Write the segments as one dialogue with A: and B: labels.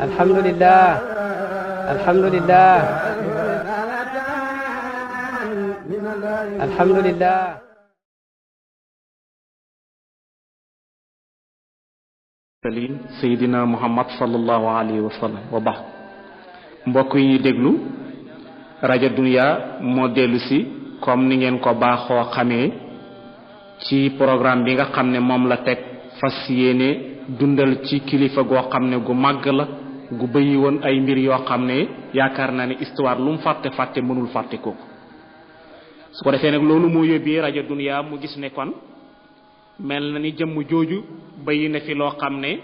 A: alhamdulillah alhamdulillah alhamdulillah
B: Seydina Muhammad sallallahu alayhi wa sallam wa baax mbokk yi déglu rajo Dunya moo dellu si comme ni ngeen ko baaxoo xamee ci programme bi nga xam ne moom la teg fas yéene dundal ci kilifa goo xam ne gu màgg la gu bëyi woon ay mbir yoo xam ne yaakaar naa ne histoire lu mu fàtte mënul fàtte kooku su ko defee nag loolu moo yóbbee rajo Dunya mu gis ne kon mel na ni jëmm jooju bëyi na fi loo xam ne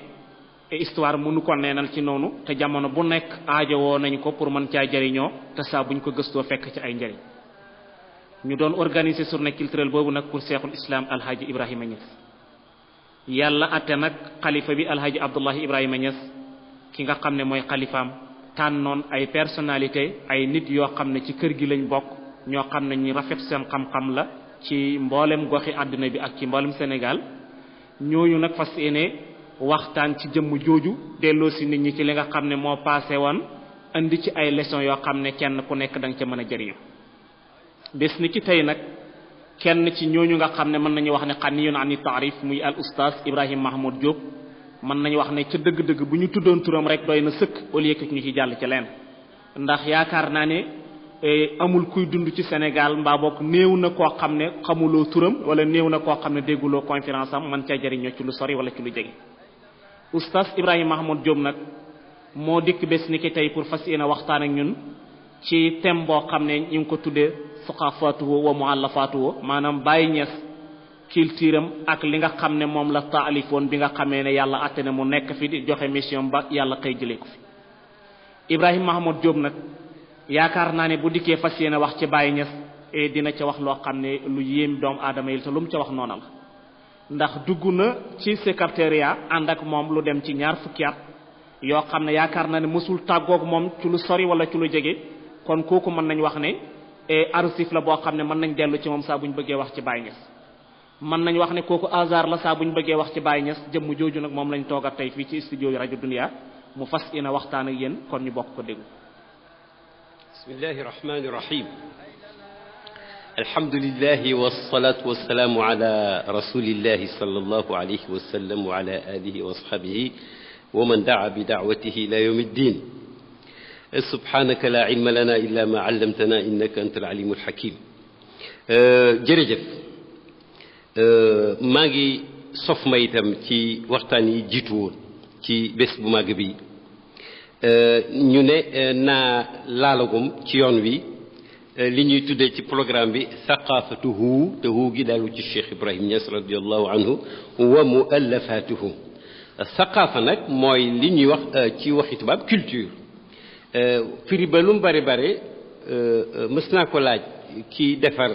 B: histoire mënu ko neenal ci noonu te jamono bu nekk aajowoo nañu ko pour mën caa jëriñoo te saa buñ ko gëstoo fekk ci ay njëriñ ñu doon organiser journée culturelle boobu nag pour Cheikhul Islam Alhaji Ibrahima Niass yàlla atte nag xalifa bi Alhaji Abdullahi Ibrahima Niass ki nga xam ne mooy xalifaam tànnoon ay personnalité ay nit yoo xam ne ci kër gi lañ bokk ñoo xam ne ñu rafet seen xam-xam la ci mboolem goxi àdduna bi ak ci mboolem Sénégal ñooñu nag fas yéene waxtaan ci jëmm jooju delloo si nit ñi ci li nga xam ne moo passé woon indi ci ay leçons yoo xam ne kenn ku nekk da nga ca mën a jëriñu bés ni ci tey nag kenn ci ñooñu nga xam ne mën nañu wax ne xaniyun ani taarif muy al oustaz Ibrahima Mahmoud Diop mën nañu wax ne ca dëgg-dëgg bu ñu tuddoon turam rek doy na sëkk au lieu que ñu ci jàll ci leen ndax yaakaar naa ne amul kuy dund ci Sénégal mbaa bokk néew na koo xam ne xamuloo turam wala néew na koo xam ne dégguloo conférence am man caa jëriñoo ci lu sori wala ci lu jege oustaz Ibrahima Mahmoud Diop nag moo dikk bés ni ki tey pour fas yéene waxtaan ak ñun ci thème boo xam ne ñu ngi ko tuddee suqafaatuhu wa muallafaatuhu maanaam Baye Niass culture am ak li nga xam ne moom la taalifoon bi nga xamee ne yàlla atte ne mu nekk fi di joxe mission ba yàlla xëy jëlee ko fi Ibrahima Mahmoud Diop nag yaakaar naa ne bu dikkee fas yéene wax ci Baye Niass dina ca wax loo xam ne lu yéem doomu aadama yi te lu mu ca wax noona la ndax dugg na ci secrétariat ànd ak moom lu dem ci 2 fukki at yoo xam ne yaakaar naa ne mësul tàggoog moom ci lu sori wala ci lu jege kon kooku mën nañ wax ne archive la boo xam ne mën nañ dellu ci moom saa bu ñu bëggee wax ci Baye Niass mën nañ wax ne kooku hasard la saa bu ñu bëggee wax ci Baye Niass jëmm jooju nag moom lañ toogat tey fii ci studio yi rajo Dunya mu fas yéene waxtaan ak yéen kon ñu bokk ko déglu.
C: bismillahi rahmani rahim alhamdulillahi wassalatu wassalamu ala rasulillahi sallallahu alayhi wa sallam wa ala alihi wa ashabihi wa man daa bi da'watihi ila yawmi ddin subhanaka la ilma lana illa ma allamtana innaka anta al-alim al-hakim jërëjëf maa ngi sof ma itam ci waxtaan yi jiitu woon ci bés bu màgg bi ñu ne naa laalagum ci yoon wi li ñuy tuddee ci programme bi thaqafatuhu te hu gi dalu ci Cheikh Ibrahim Niass radiyallahu anhu wa muallafatuhu thaqafa nag mooy li ñuy wax ci waxi tubaab culture firi ba lu mu bari mës naa ko laaj kii defar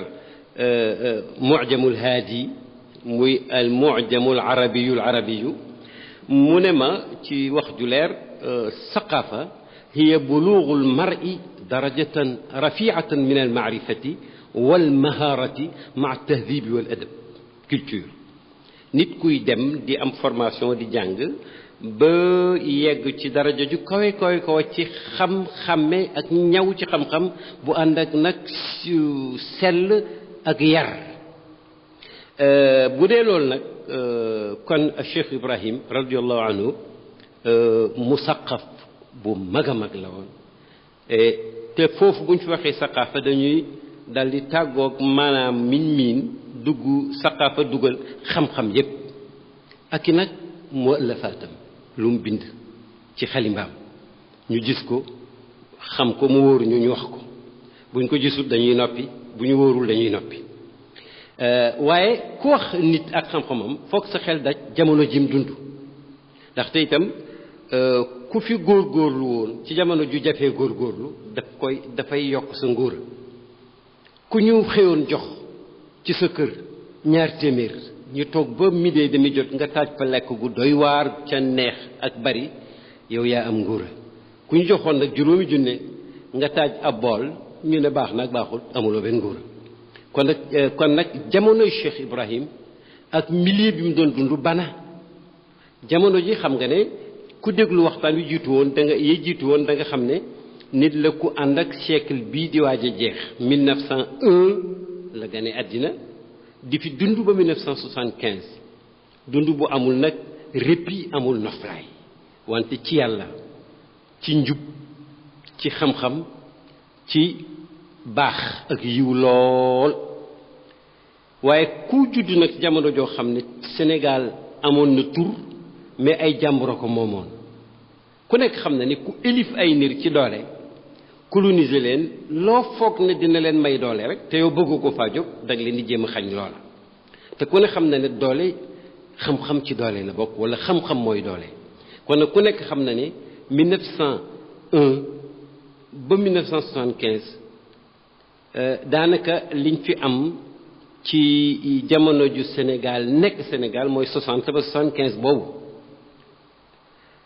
C: mu'jamul haadi muy al mu'jamul arabiyu mu ne ma ci wax ju leer thaqafa hiya bulughul mar'i darajatan rafi'atan min al ma'rifati wal maharati ma'a tahdhibi wal adab culture nit kuy dem di am formation di jàng ba yegg ci daraja ju kawe ci xam-xamme ak ñaw ci xam-xam bu ànd ak nag sell ak yar bu dee loolu nag kon Cheikh Ibrahim radiyallahu anhu musaqaf bu mag a mag la woon te foofu buñ fi waxee saqaafa dañuy dal di tàggoog maanaam miin dugg saqaafa dugal xam-xam yépp ak i nag muallafaatam lu mu bind ci xalimbaam ñu gis ko xam ko mu wóoruñu ñu wax ko buñ ko gisul dañuy noppi bu ñu wóorul dañuy noppi waaye ku wax nit ak xam-xamam foog sa xel daj jamono jim dund ndaxte itam ku fi góorgóorlu woon ci jamono ju jafee góorgóorlu dafay yokk sa ngóora ku ñu xëyoon jox ci sa kër 2 téeméer ñu toog ba midi demi jot nga taaj fa lekk gu doy waar ca neex ak bari yow yaa am ngóora ku ñu joxoon nag 5 junne nga taaj ab bool ñu ne baax nag baaxul amuloo benn ngóora kon nag jamonoy Cheikh Ibrahim ak milieu bi mu doon dund bana jamono ji xam nga ne ku déglu waxtaan wi jiitu woon da nga xam ne nit la ku ànd ak siècle bii di waaj a jeex 1901 la gane àddina di fi dund ba 1975 dund bu amul nag répit amul noflaay wante ci yàlla ci njub ci xam-xam ci baax ak yiw lool waaye ku judd nag jamono joo xam ne Sénégal amoon na tur mais ay jàmbur ko moomoon ku nekk xam na ni ku élif ay nir ci doole coloniser leen loo foog ne dina leen may doole rek te yow bëggu ko faa jóg dag leen di jéem a xañ loola te ku ne xam na ne doole xam-xam ci doole la bokk wala xam-xam mooy doole kon nag ku nekk xam na ne 1901 ba 1975 daanaka liñ fi am ci jamono ju Sénégal nekk Sénégal mooy 60 ba 75 boobu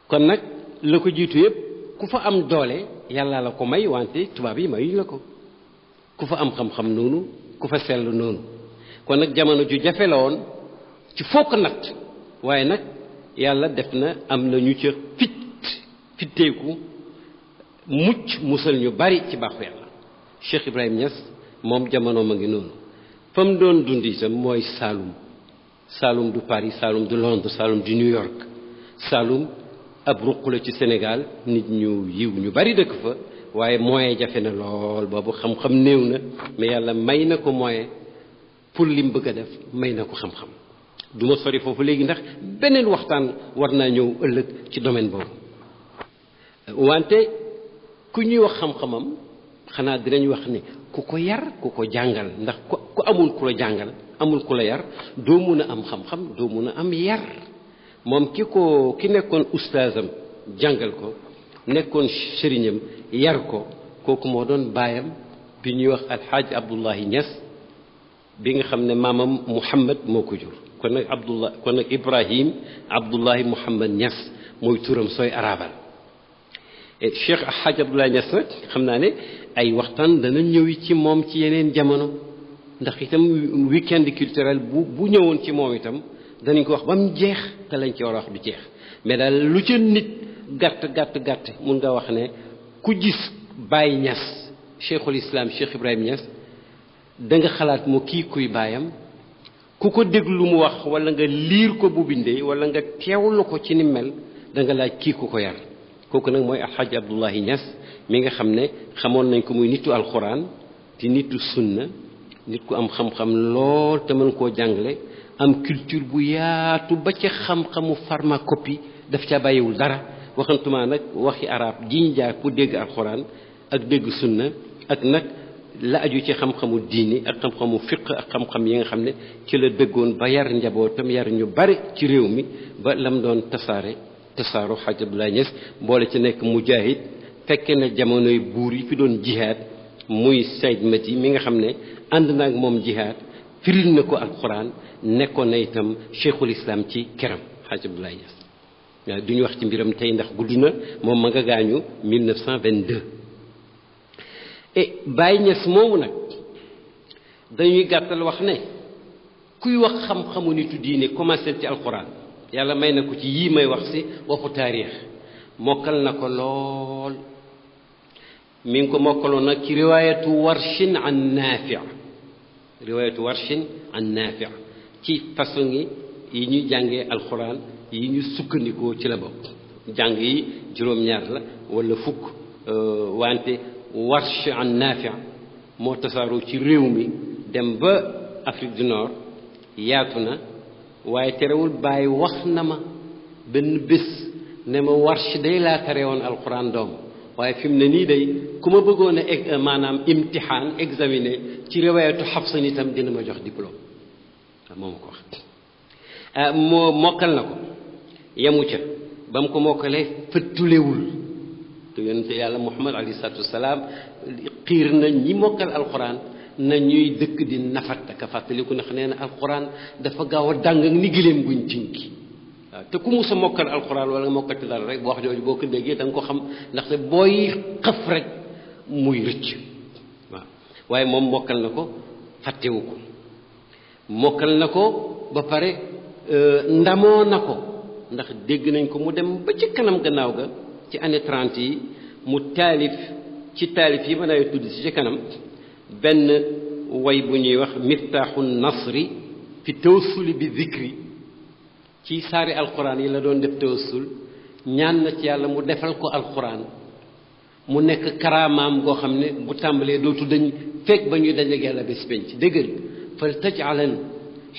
C: kon nag la ko jiitu yëpp ku fa am doole yàlla la ko may wante tubaab yi mayuñ la ko ku fa am xam-xam noonu ku fa sell noonu kon nag jamono ju jafe la woon ci fokk natt waaye nag yàlla def na am na ñu ca fitteeku mucc musal ñu bari ci baaxu yàlla Cheikh Ibrahim Niass moom jamono ma ngi noonu fa mu doon dund itam mooy Saloum du Paris Saloum du Londres Saloum du New York Saloum ab ruq la ci Sénégal nit ñu yiw ñu bari dëkk fa waaye moyen jafe na lool boobu xam-xam néew na mais yàlla may na ko moyen pour lim bëgg a def may na ko xam-xam du ma sori foofu léegi ndax beneen waxtaan war naa ñëw ëllëg ci domaine boobu wante ku ñuy wax xam-xamam xanaa dinañ wax ne ku ko yar ku ko jàngal ndax ku amul ku la jàngal amul ku la yar doo mun a am xam-xam doo mun a am yar moom ki nekkoon ustaasam jàngal ko nekkoon sëriñam yar ko kooku moo doon baayam bi ñuy wax alxaaj Abdullahi Niass bi nga xam ne maamam Muhammad moo ko jur kon nag Ibrahim Abdullahi Muhammad Niass mooy turam sooy arabal Cheikh alxaaj Abdullahi Niass nag xam naa ne ay waxtaan dana ñëwi ci moom ci yeneen jamono ndax itam weekend culturel bu ñëwoon ci moom itam danañ ko wax ba mu jeex te lañ ci war a wax du jeex mais daal lu ca nit gàtt mun nga wax ne ku gis Baye Niass cheikhul islam Cheikh Ibrahim Niass da nga xalaat mu kii kuy baayam ku ko déglu mu wax wala nga liir ko bu bindee wala nga teewlu ko ci ni mel da nga laaj kii ku ko yar kooku nag mooy alxaaji Abdullahi Niass mi nga xam ne xamoon nañ ko muy nitu alxuraan di nitu sunna nit ku am xam-xam lool te mën koo jàngale am culture bu yaatu ba ca xam-xamu pharmacopée daf ca bàyyiwul dara waxantuma nag waxi arab ji ñu jaar pour dégg alxuraan ak dégg sunna ak nag la aju ci xam-xamu diini ak xam-xamu fiq ak xam-xam yi nga xam ne ci la dëggoon ba yar njabootam yar ñu bari ci réew mi ba lam doon tasaaru Xaaj Abdoulaye Niass boole ci nekk mujahid fekke na jamonoy buur yi fi doon jihaad muy Sayd Mati mi nga xam ne ànd na ak moom jihaad firil na ko alxuraan nekkoon na itam cheikhul islam ci keram Xaaj Abdoulaye Niass waaw du ñu wax ci mbiram tey ndax gudd na moom ma nga gaañu 1922 et Baye Niass moomu nag dañuy gàttal wax ne kuy wax xam-xamu nitu diine commencé ci alxuraan yàlla may na ko ci yii may wax si waxu taarix mokkal na ko lool mi ngi ko mokkaloon nag ci riwaayatu warshin an naafi ci façon yi ñuy jàngee alxuraan yi ñu sukkandikoo ci la bokk jàng yi juróom-ñaar la wala fukk wante warsh an naafi moo tasaaroo ci réew mi dem ba Afrique du Nord yaatu na waaye terewul bàyyi wax na ma benn bés ne ma warsh day laa tare woon alxuraan doom waaye fi mu ne nii day ku ma bëggoon a maanaam imtixaan examiner ci riwaayatu Xafsa itam dina ma jox diplôme waaw moo ma ko wax moo mokkal na ko yemu ca ba mu ko mokkalee fëttulewul te yonente yàlla Muhammad alayhi salaatu wasalaam xiir na ñi mokkal alxuraan na ñuy dëkk di nafat ak a fàttaliku ndax nee na alxuraan dafa gaaw a dàng ak ni gileem guñ tinki waaw te ku musa mokkal alxuraan wala nga mokkal ci dara rek bu wax jooju boo ko déggee da nga ko xam ndaxte booy xëf rek muy rëcc waaw waaye moom mokkal na ko fàttewu ko mokkal na ko ba pare ndamoo na ko ndax dégg nañ ko mu dem ba ci kanam gannaaw ga ci année 30 yi mu taalif ci taalif yi mën a tudd ci kanam benn way bu ñuy wax miftaaxu nasri fi tawassuli bi zikri ci saari alquran yi la doon def tawassul ñaan na ci yàlla mu defal ko alquran mu nekk karaamaam goo xam ne bu tàmbalee dootu dañ fekk ba ñuy dajeeg yàlla bés penc déggal fal tajcalan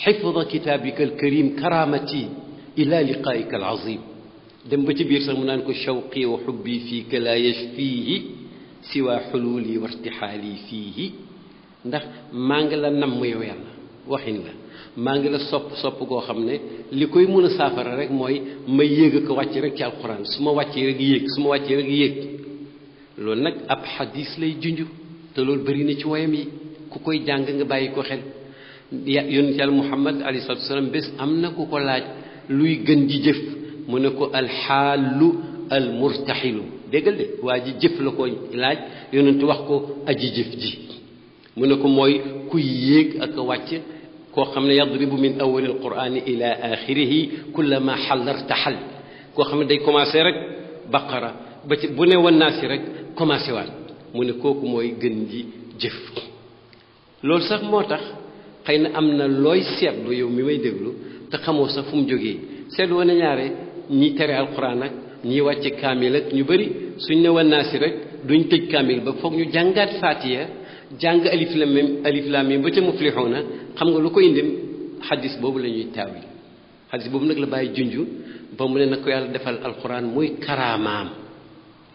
C: xifda kitaabika alkarim karaamati ila liqaayika alazim dem ba ci biir sax mu naan ko shawqi wa xubbi fiika la yashfiihi siwa xuluuli wa irtixaali fiihi ndax maa ngi la namm yow yàlla waxin la maa ngi la sopp goo xam ne li koy mën a saafara rek mooy ma yéeg ko wàcc rek ci alquran su ma wàccee rek yéeg su ma wàccee rek yéeg loolu nag ab xadis lay junj te loolu bëri na ci woyam yi ku koy jàng nga bàyyi ko xel yonent yàlla Muhammad alayhi salaatu wasalaam bés am na ku ko laaj luy gën ji jëf mu ne ko alxaalu almurtaxilu déggal de waa ji jëf la ko laaj yonent wax ko aji jëf ji mu ne ko mooy kuy yéeg ak a wàcc koo xam ne yadribu min awali alqurani ila axirihi kullama xallartaxal koo xam ne day commencé rek baqara ba ci bu ne wannaasi rek commencé waat mu ne kooku mooy gën ji jëf loolu sax moo tax xëy na am na looy seetlu yow mi may déglu te xamoo sax fu mu jógee seetlu woon na ñaare ñi tere alquran ak ñi wàcce kaamil ak ñu bëri suñ ne wannaasi rek duñ tëj kaamil ba foog ñu jàngaat faatiya jàng alif lam mim ba ca muflixuuna xam nga lu ko indi xadis boobu la ñuy taawil xadis boobu nag la bàyyi junj ba mu ne na ko yàlla defal alquran muy karaamaam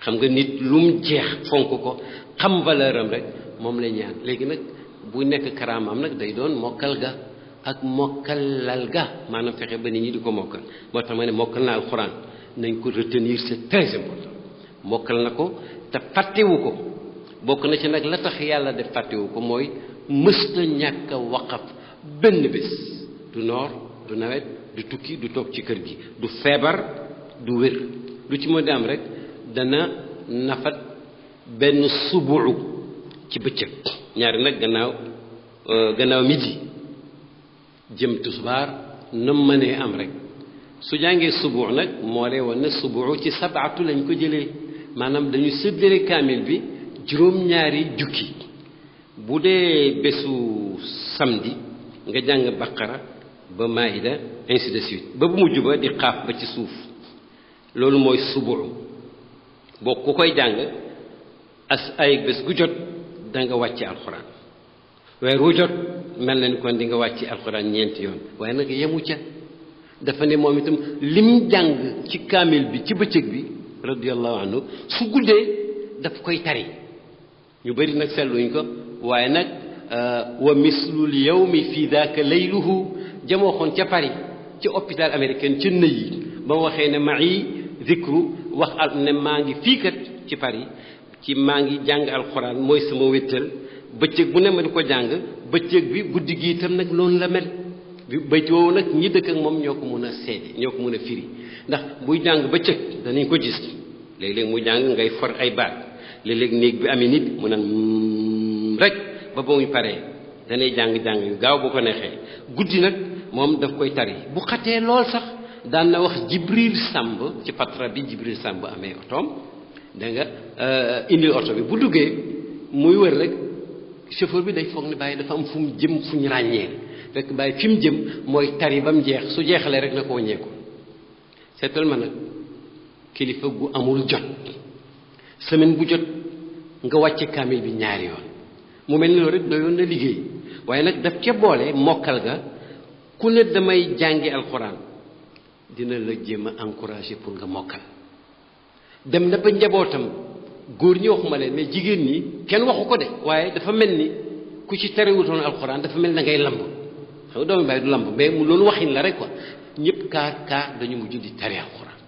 C: xam nga nit lu mu jeex fonk ko xam valeur am rek moom la ñaan léegi nag bu nekk karaamaam nag day doon mokkal ga ak mokkalal ga maanaam fexe ba nit ñi di ko mokkal moo tax ma ne mokkal na alquran nañ ko retenir c'est très important mokkal na ko te fàttewu ko bokk na ci nag la tax yàlla def fàttewu ko mooy mësta ñàkk a waqaf benn bés du noor du nawet du tukki du toog ci kër gi du feebar du wér lu ci mën di am rek dana nafat benn subuu ci bëccëg ñaari nag gannaaw midi jëm tusbaar na mënee am rek su jàngee subuu nag moo lay woon ne subuu ci sabaatu lañ ko jëlee maanaam dañu séddale kaamil bi juróom-ñaari jukki bu dee bésu samedi nga jàng baqara ba maïda ainsi de suite ba bu mujj ba di xaaf ba ci suuf loolu mooy subuu boo ku koy jàng ay bés gu jot da nga wàcce alxuraan weer wu jot mel na ni kon di nga wàcce alxuraan ñeenti yoon waaye nag yemu ca dafa ne moom itam lim jàng ci kaamil bi ci bëccëg bi radiyallahu anhu su guddee daf koy tari ñu bëri nag seetluñ ko waaye nag wa mislul yawmi fi daaka layluhu jamooxoon ca Paris ci hôpital américain ca nëy yi ba mu waxee ne ma'i zikru wax al ne maa ngi fii kat ci Paris ci maa ngi jàng alxuraan mooy sama wéttal bëccëg bu ne ma di ko jàng bëccëg bi guddi gi itam nag loolu la mel bayt woowu nag ñi dëkk ak moom ñoo ko mën a seede ñoo ko mën a firi ndax buy jàng bëccëg danañ ko gis léeg-léeg muy jàng ngay for ay baat léeg-léeg néeg bi amee nit mu naan rek ba muy paree danay jàng-jàng yu gaaw bu ko neexee guddi nag moom daf koy tari bu xatee lool sax daan na wax Jibril Samb ci patra bi Jibril Samb amee otoom da nga indi oto bi bu duggee muy wër rek chauffeur bi day foog ne bàyyi dafa am fu mu jëm fu ñu ràññee fekk bàyyi fi mu jëm mooy tari ba mu jeex su jeexalee rek na ko wàññeeku seetal ma nag kilifa gu amul jot semaine bu jot nga wàcce kaamil bi ñaari yoon mu mel ni loolu rek doyoon na liggéey waaye nag daf ca boole mokkal ga ku ne damay jàngi alxuraan dina la jéem a encourager pour nga mokkal dem na ba njabootam góor ñi waxuma leen mais jigéen ñi kenn waxu ko de waaye dafa mel ni ku ci terewutoon alxuraan dafa mel na ngay lamb xam nga doomu bàyyi du lamb mais mu loolu waxin la rek quoi ñëpp kaar dañu mujj di tari alxuraan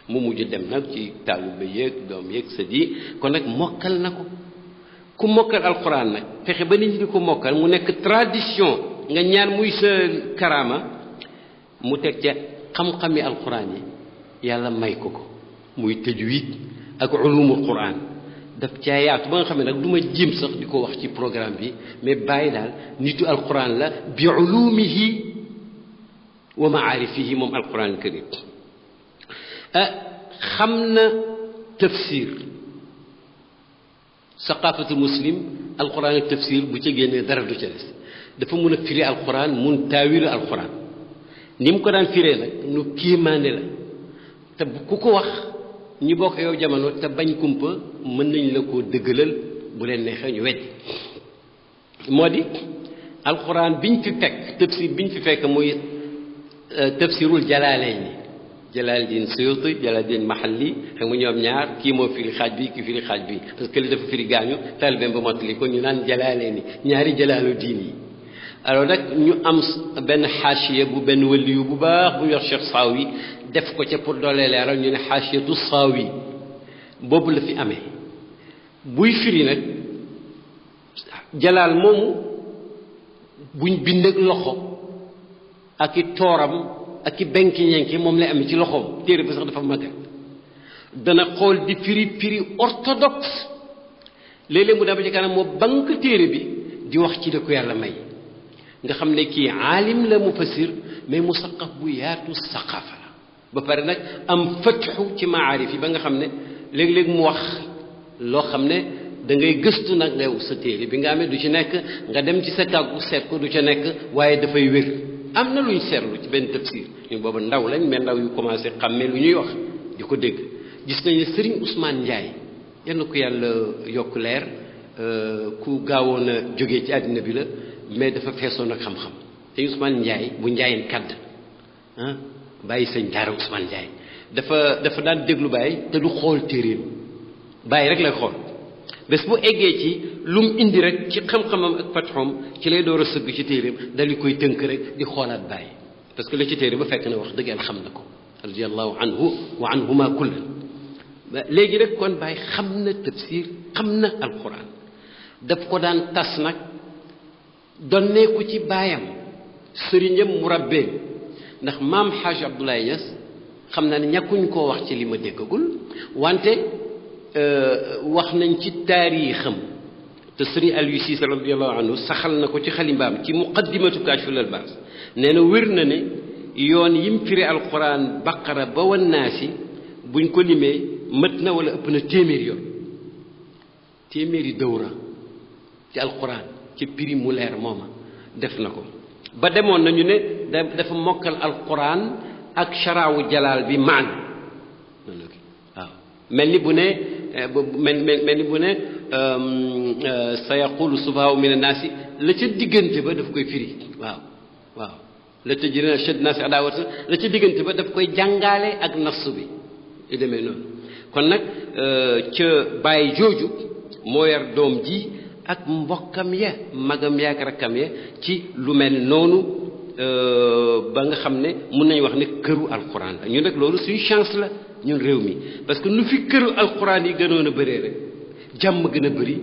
C: mu mujj dem nag ci taalibe yeeg doom yeeg sët yi kon nag mokkal na ko ku mokkal alxuraan nag fexe ba nit ñi di ko mokkal mu nekk tradition nga ñaan muy sa karaama mu teg ca xam-xami alxuraan yi yàlla may ko muy tajwid ak ulumul quran daf caa yaatu ba nga xam ne nag du ma jéem sax di ko wax ci programme bi mais bàyyi daal nitu alquran la bi ulumihi wa maarifihi moom alquran karim xam na tafsir saqafatul muslim alquran ak tafsir bu ca génnee dara du ca des dafa mun a firi alquran mun taawilu alquran ni mu ko daan firee nag nu kiimaane la te ku ko wax ñi bokk yow jamono te bañ kumpa mën nañ la koo dëggalal bu leen neexee ñu weddi moo di alquran biñ fi fekk tafsir biñ fi fekk muy tafsirul jalaalayni Jalaaluddin Suyuti Jalaaluddin Mahalli xam nga ñoom ñaar kii moo firi xaaj bi kii firi xaaj bi parce que li dafa firi gaañu taalibeem ba mottali ko ñu naan Jalaalayni ñaari Jalaaluddin yi alors nag ñu am benn xaasiya bu benn waliyu bu baax bu yor Cheikh Saawi def ko ca pour doole leeral ñu ne xaasiyatu Saawi boobu la fi amee buy firi nag jalaal moomu buñ bind ak loxo ak i tooram ak i benki ñenki moom lay amee ci loxoom téere bi sax dafa magat dana xool di firi orthodoxe léeg-léeg mu daa ba ci kanam moo banque téere bi di wax ci da ko yàlla may nga xam ne kii aalim la mufassir mais musaqaf bu yaatu saqafa la ba pare nag am fatxu ci maarif yi ba nga xam ne léeg-léeg mu wax loo xam ne da ngay gëstu nag nga sa téere bi nga amee du ci nekk nga dem ci sa kàggu seet ko du ca nekk waaye dafay wér am na luñ seetlu ci benn tafsir ñu booba ndaw lañ mais ndaw yu commencé xàmmee lu ñuy wax di ko dégg gis nañ ne Serigne Ousmane Ndiaye yal na ko yàlla yokk leer ku gaawoon a jógee ci àddina bi la mais dafa feesoon ak xam-xam te Ousmane Ndiaye bu Ndiayeen kadd bàyyi sëñ daara Ousmane Ndiaye dafa daan déglu bàyyi te du xool téeréem bàyyi rek lay xool bés bu eggee ci lu mu indi rek ci xam-xamam ak fatxoom ci lay door a sëgg ci téeréem dal di koy tënk rek di xoolaat bàyyi parce que la ci téere ba fekk na wax dëgg yàlla xam na ko radiyallahu anhu wa anhuma kullan léegi rek kon bàyyi xam na tafsir xam na alquran daf ko daan tas nag donneeku ci baayam sëriñam murabbeem ndax maam Xaaj Abdoulaye Niass xam naa ne ñàkkuñ koo wax ci li ma déggagul wante wax nañ ci taarixam te sëriñ Aliou Cissé radiyallahu anhu saxal na ko ci xalimbaam ci muqaddimatu Kaashiful Albaas nee na wér na ne yoon yim firi alquran baqara ba wan naasi buñ ko limee mët na wala ëpp na téeméeri yoon téeméeri dawra ci alquran ci prix mu leer mooma def na ko ba demoon nañu ne dafa mokkal alquran ak sharaawu jalaal bi maan waaw mel ni bu ne mel ni bu ne sa yaqulu sufahaau min annaasi la ca diggante ba daf koy firi waaw la ca jëriñ chad naasi adawata la ca diggante ba daf koy jàngaale ak nas bi yu demee noonu kon nag ca bàyyi jooju moo yar doom ji ak mbokkam ya magam ya ak rakkam ya ci lu mel noonu ba nga xam ne mun nañu wax ne këru alquran la ñun rek loolu suñu chance la ñun réew mi parce que nu fi këru alquran yi gënoon a bëree rek jàmm gën a bëri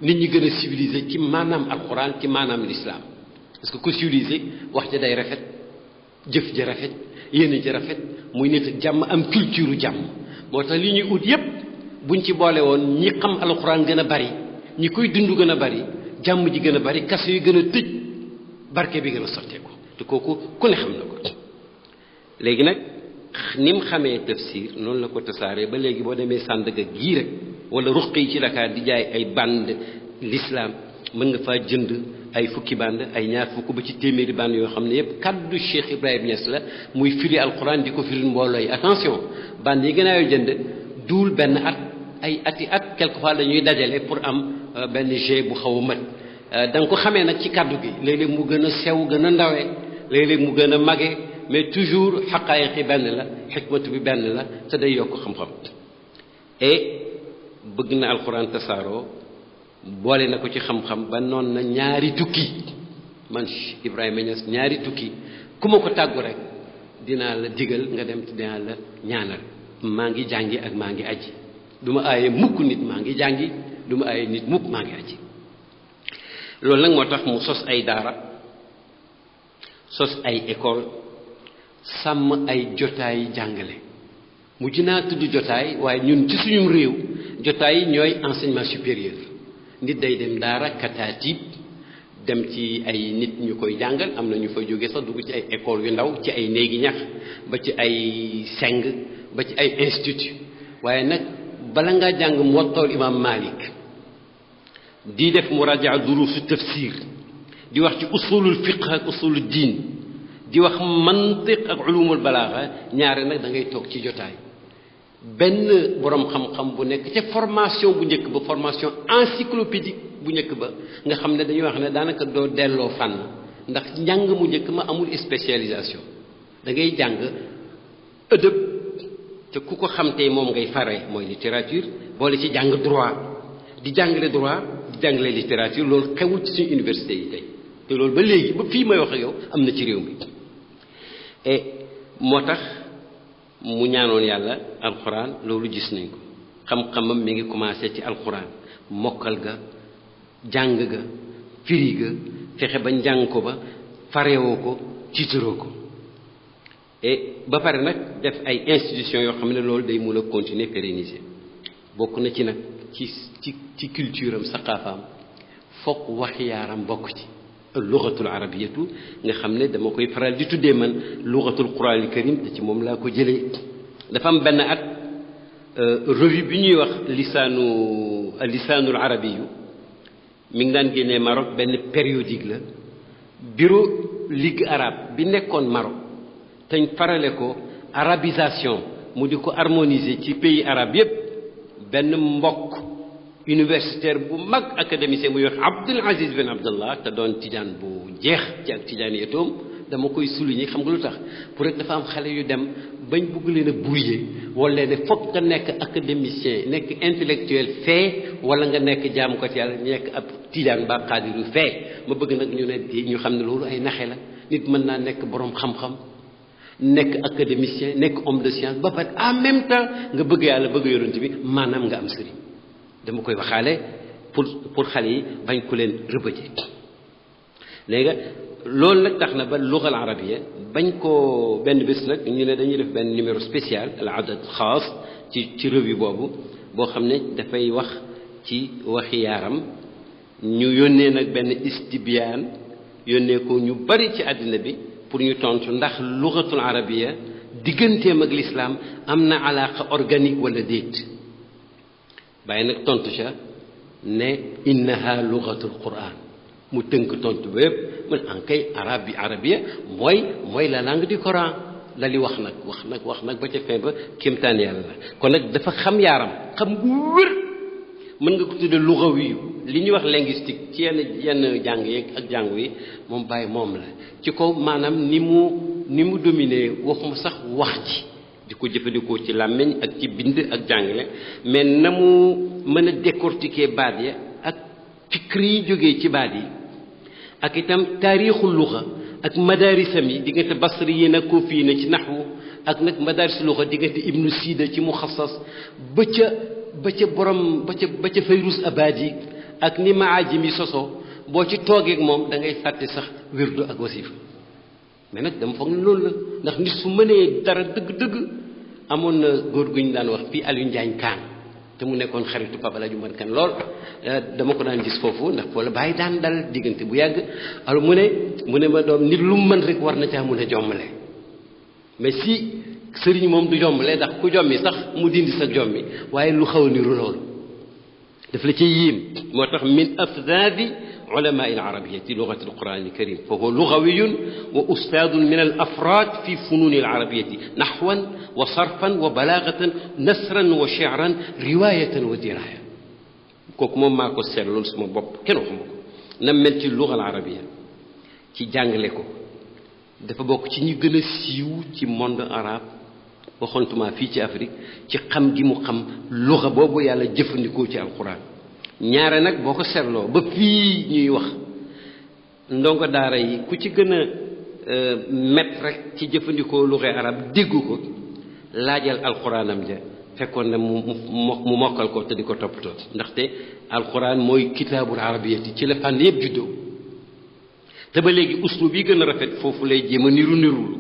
C: nit ñi gën a civilisé ci maanaam alquran ci maanaam l'islam parce que ku civilisé wax ja day rafet jëf ja rafet yéene ja rafet muy nit ak jàmm am culture jàmm moo tax li ñuy ut yépp buñ ci boole woon ñi xam alquran gën a bari ñi koy dund gën a bari jàmm ji gën a bari kaso yi gën a tëj barke bi gën a sotteeku te kooku ku ne xam na ko léegi nag ni mu xamee tafsir noonu la ko tasaaree ba léegi boo demee Sandaga gii rek wala ruq yi ci Dakar di jaay ay bande l'islam mën nga faa jënd ay fukki bande ay ñaar fukk ba ci téeméeri bande yoo xam ne yépp kaddu Cheikh Ibrahima Niass la muy firi alquran di ko firi mbooloo yi attention bande yi gën a yoo jënd duul benn at ay ati at quelquefois dañuy dajale pour am benn jet bu xaw a mët da nga ko xamee nag ci kaddu gi léeg-léeg mu gën a sew gën a ndawee léeg-léeg mu gën a mage mais toujours xaqaayiqi benn la xikmatu bi benn la te day yokk xam-xam et bëgg na alquran tasaaroo boole na ko ci xam-xam ba noon na ñaari tukki man Ibrahima Niass ñaari tukki ku ma ko tàggu rek dinaa la digal nga dem te dinaa la ñaanal maa ngi jàngi ak maa ngi aji du ma aaye mukk nit maa ngi jàngi du ma aaye nit mukk maa ngi aji loolu nag moo tax mu sos ay daara sos ay école sàmm ay jotaay jàngale mujj naa tudd jotaay waaye ñun ci suñu réew jotaay ñooy enseignement supérieur nit day dem daara kataatib dem ci ay nit ñu koy jàngal am na ñu fa jóge sax dugg ci ay école yu ndaw ci ay néegi ñax ba ci ay seng ba ci ay institut waaye nag bala ngaa jàng mottool imam Malik di def murajaa durusu tafsir di wax ci usulul fiqh ak usulul diin di wax mantiq ak ulumul balaaxa ñaare nag da ngay toog ci jotaay benn borom xam-xam bu nekk ca formation bu njëkk ba formation encyclopédique bu njëkk ba nga xam ne dañuy wax ne daanaka doo delloo fànn ndax njàng mu njëkk ma amul spécialisation da ngay jàng ëdëb te ku ko xam tey moom ngay fare mooy littérature boole ci jàng droit di jàngale droit di jàngale littérature loolu xewul ci suñu université yi tey te loolu ba léegi ba fii may wax ak yow am na ci réew mi et moo tax mu ñaanoon yàlla alxuraan loolu gis nañ ko xam-xamam mi ngi commencé ci alxuraan mokkal ga jàng ga firi ga fexe ba njàng ko ba farewoo ko tiitaroo ko et ba pare nag def ay institutions yoo xam ne loolu day mun a continuer pérenniser bokk na ci nag ci culture am saqaafaam fokk wax yaaram bokk ci lugatul arabiyatu nga xam ne dama koy faral di tuddee man lugatul quraanil karim te ci moom laa ko jëlee dafa am benn at revue bi ñuy wax lisaanul arabiyu mi ngi daan génnee Maroc benn périodique la bureau ligue arabe bi nekkoon Maroc teñ farale ko arabisation mu di ko harmoniser ci pays arabe yépp benn mbokk universitaire bu mag académicien muy wax Abdul Aziz bin Abdallah te doon tijaan bu jeex ci ak tijaan yetoom dama koy souligner xam nga lu tax pour rek dafa am xale yu dem bañ bugg leen a brouiller wala ne fokk nga nekk académicien nekk intellectuel fee wala nga nekk jaamu ko ci yàlla nekk ab tijaan ba xaadiru fee ma bëgg nag ñu xam ne loolu ay naxe la nit mën naa nekk borom xam-xam nekk académicien nekk homme de science ba pare en même temps nga bëgg yàlla bëgg yonent bi maanaam nga am sëriñ dama koy waxaale pour xale yi bañ ku leen rëbëje léegi loolu nag tax na ba lugal arabia bañ ko benn bés nag ñu ne dañuy def benn numéro spécial al adad xaas ci revue boobu boo xam ne dafay wax ci waxi yaaram ñu yónnee nag benn istibiyaan yónnee ko ñu bari ci àddina bi pour ñu tontu ndax lugatul arabia digganteem ak l'islam am na alaaqa organique wala déet bàyyi nag tontu ca ne innaha lugatul quran mu tënk tontu bépp mu ne en kay arabia mooy la langue du Coran la li wax nag ba ca fin ba kéemtaan yàlla la kon nag dafa xam yaaram xam gu wér mën nga ko tudde lugawi li ñuy wax linguistique ci yenn jàng yeeg ak jàngu yi moom bàyyi moom la ci kaw maanaam ni mu dominé waxuma sax wax ji di ko jëfandikoo ci làmmiñ ak ci bind ak jàngale mais na mu mën a décortiquer baat ya ak fikri yi jógee ci baat yi ak itam taarixul luxa ak madarisam yi diggante basri yi nag koo fii na ci naxwu ak nag madaris luxa diggante ibnu sida ci muxassas ba ca borom ba ca fayrus abadi ak ni maajim yi sosoo boo ci toogeek moom da ngay fàtte sax wirdu ak wasifa mais nag dama foog ne loolu la ndax nit su mënee dara dëgg-dëgg amoon na góor gu ñu daan wax fii Aliou Njaañ Kaan te mu nekkoon xaritu Papa La Juman Kan lool dama ko daan gis foofu ndax foo la bàyyi daan dal diggante bu yàgg alors mu ne ma doom nit lu mu mën rek war na caa mun a jommale mais si sëriñ moom du jommale ndax ku jommi sax mu dindi sa jommi waaye lu xaw a niru loolu daf la ci yiim moo tax min afdaadi علماء العربية لغة القرآن الكريم فهو لغوي وأستاذ من الأفراد في فنون العربية نحوا وصرفا وبلاغة نثرا وشعرا رواية ودراية كوك موم ماكو سيرلول سما بوب كين waxuma ko na mel ci اللغة العربية ci jàngale ko dafa bokk ci ñi gën a siiw ci monde arabe waxontuma fii ci Afrique ci xam gi mu xam luga boobu yàlla jëfandikoo ci alquran ñaare nag boo ko seetloo ba fii ñuy wax ndongo daara yi ku ci gën a met rek ci jëfandikoo luxe arab déggu ko laajal alxuraanam ja fekkoon na mu mokkal ko te di ko toppatoo ndaxte alxuraan mooy kitaabul arabiyati ci la fànn yëpp juddoo te ba léegi uslu bi gën a rafet foofu lay jéem a niru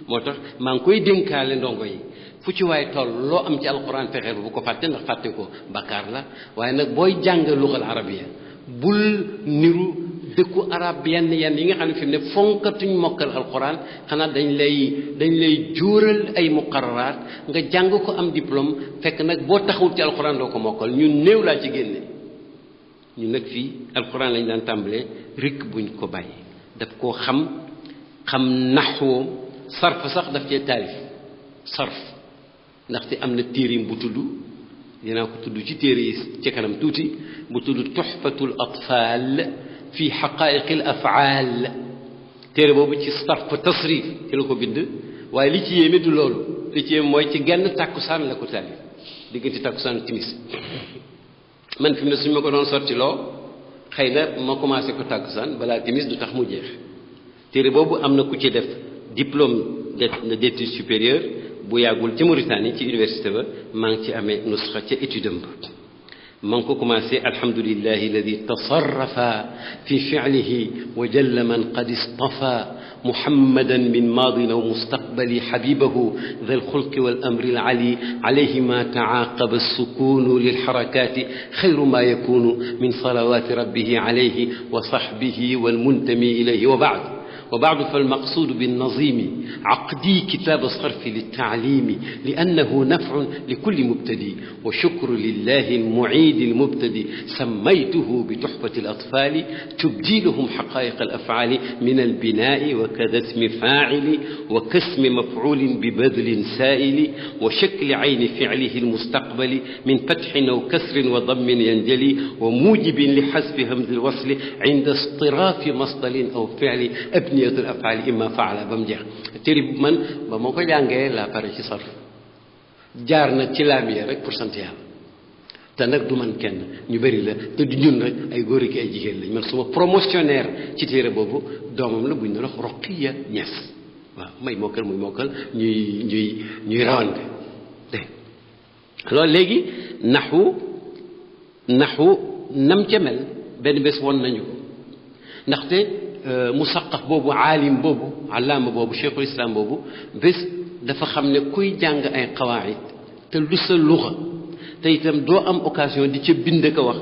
C: moo tax maa ngi koy dénkaale ndongo yi fu ci waaye toll loo am ci alquran fexeel bu ko fàtte ndax fàtte ko bakkaar la waaye nag booy jàng lugal arabiya bul niru dëkku arab yenn yi nga xam ne fi mu ne fonkatuñ mokkal alquran xanaa dañ lay jóoral ay muqararaat nga jàng ko am diplôme fekk nag boo taxawul ci alquran doo ko mokkal ñun néew laa ci génne ñu nag fii alquran lañ daan tàmbalee rek buñ ko bàyyi daf koo xam naxwoom sarf sax daf cee taarif sarf ndaxte am na téerim bu tudd dinaa ko tudd ci téere yi ci kanam tuuti bu tudd tuxfatul atfal fi xaqaiqil afaal téere boobu ci sarf tasrif ci la ko bind waaye li ci yéeme du loolu li ci yéeme mooy ci genn tàkkusaan la ko taalif diggante tàkkusaan timis man fi mu ne suñu ma ko doon sorti loo xëy na ma commencé ko tàkkusaan balaa timis du tax mu jeex téere boobu am na ku ci def diplôme d'études supérieures bu yàggul ci Mauritanie ci université ba maa ngi ci amee nusxa ca étude am ba maa ngi ko commencé alhamdulillahi alladi tasarrafa fi fi'lihi wa jalla man qad istafa محمدا من ماض ومستقبل حبيبه ذا الخلق والأمر العلي عليه ما تعاقب السكون للحركات خير ما يكون من صلوات ربه عليه وصحبه والمنتمي إليه وبعد فالمقصود بالنظيم عقدي كتاب الصرف للتعليم لأنه نفع لكل مبتدي وشكر لله المعيد المبتدي سميته بتحفة الأطفال تبدي لهم حقائق الأفعال من البناء وكذا اسم فاعل وكاسم مفعول ببذل سائل وشكل عين فعله المستقبل من فتح أو كسر وضم ينجلي وموجب لحذف همز الوصل عند اصطراف مصدر أو فعل أبنية الأفعال إما فعل بمجح تريب من بموكو جانجي لا بارشي صرف جارنا تلامي رك pourcentage te nag du man kenn ñu bëri la te du ñun rek ay góor ak ay jigéen lañ man suma promotionnaire ci téere boobu doomam la buñ ne wax Roqiya Ñas waaw may mokkal muy mokkal ñuy rawante dégg loolu léegi naxu nam ca mel benn bés won nañu ko ndaxte musaqaf boobu aalim boobu allaama boobu cheikhul islam boobu bés dafa xam ne kuy jàng ay qawaid te lu sa luxa te itam doo am occasion di ca bind ko wax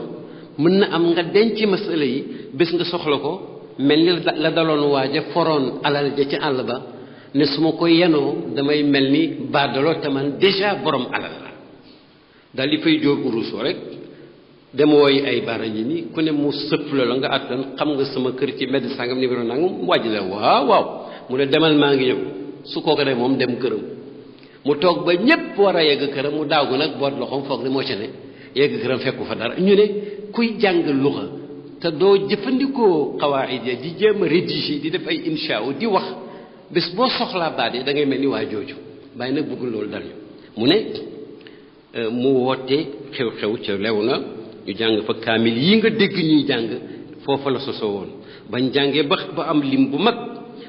C: mën na am nga denc masala yi bés nga soxla ko mel ni la daloon waaja foroon alal ja ca àll ba ne su ma ko yenoo damay mel ni baadaloo te man déjà borom alal la daal di fay jóor uruso rek dem wooyi ay bara ñi ni ku ne mu sëpp la nga àttan xam nga sama kër ci mbedd sangam numéro nangam wàjj la waaw mu ne demal maa ngi ñëw su kooku de moom dem këram mu toog ba ñépp war a yegg këram mu daagu nag boot loxoom foog ne moo ci ne yegg këram fekku fa dara ñu ne kuy jàng luxa te doo jëfandikoo qawaid ya di jéem a rédiger di def ay insha di wax bés boo soxlaa baat yi da ngay mel ni waa jooju bàyyi nag bëggul loolu dal mu ne mu woote xew-xew ca lew na ñu jàng fa kaamil yi nga dégg ñuy jàng foofa la sosoo woon bañ jàngee ba am lim bu mag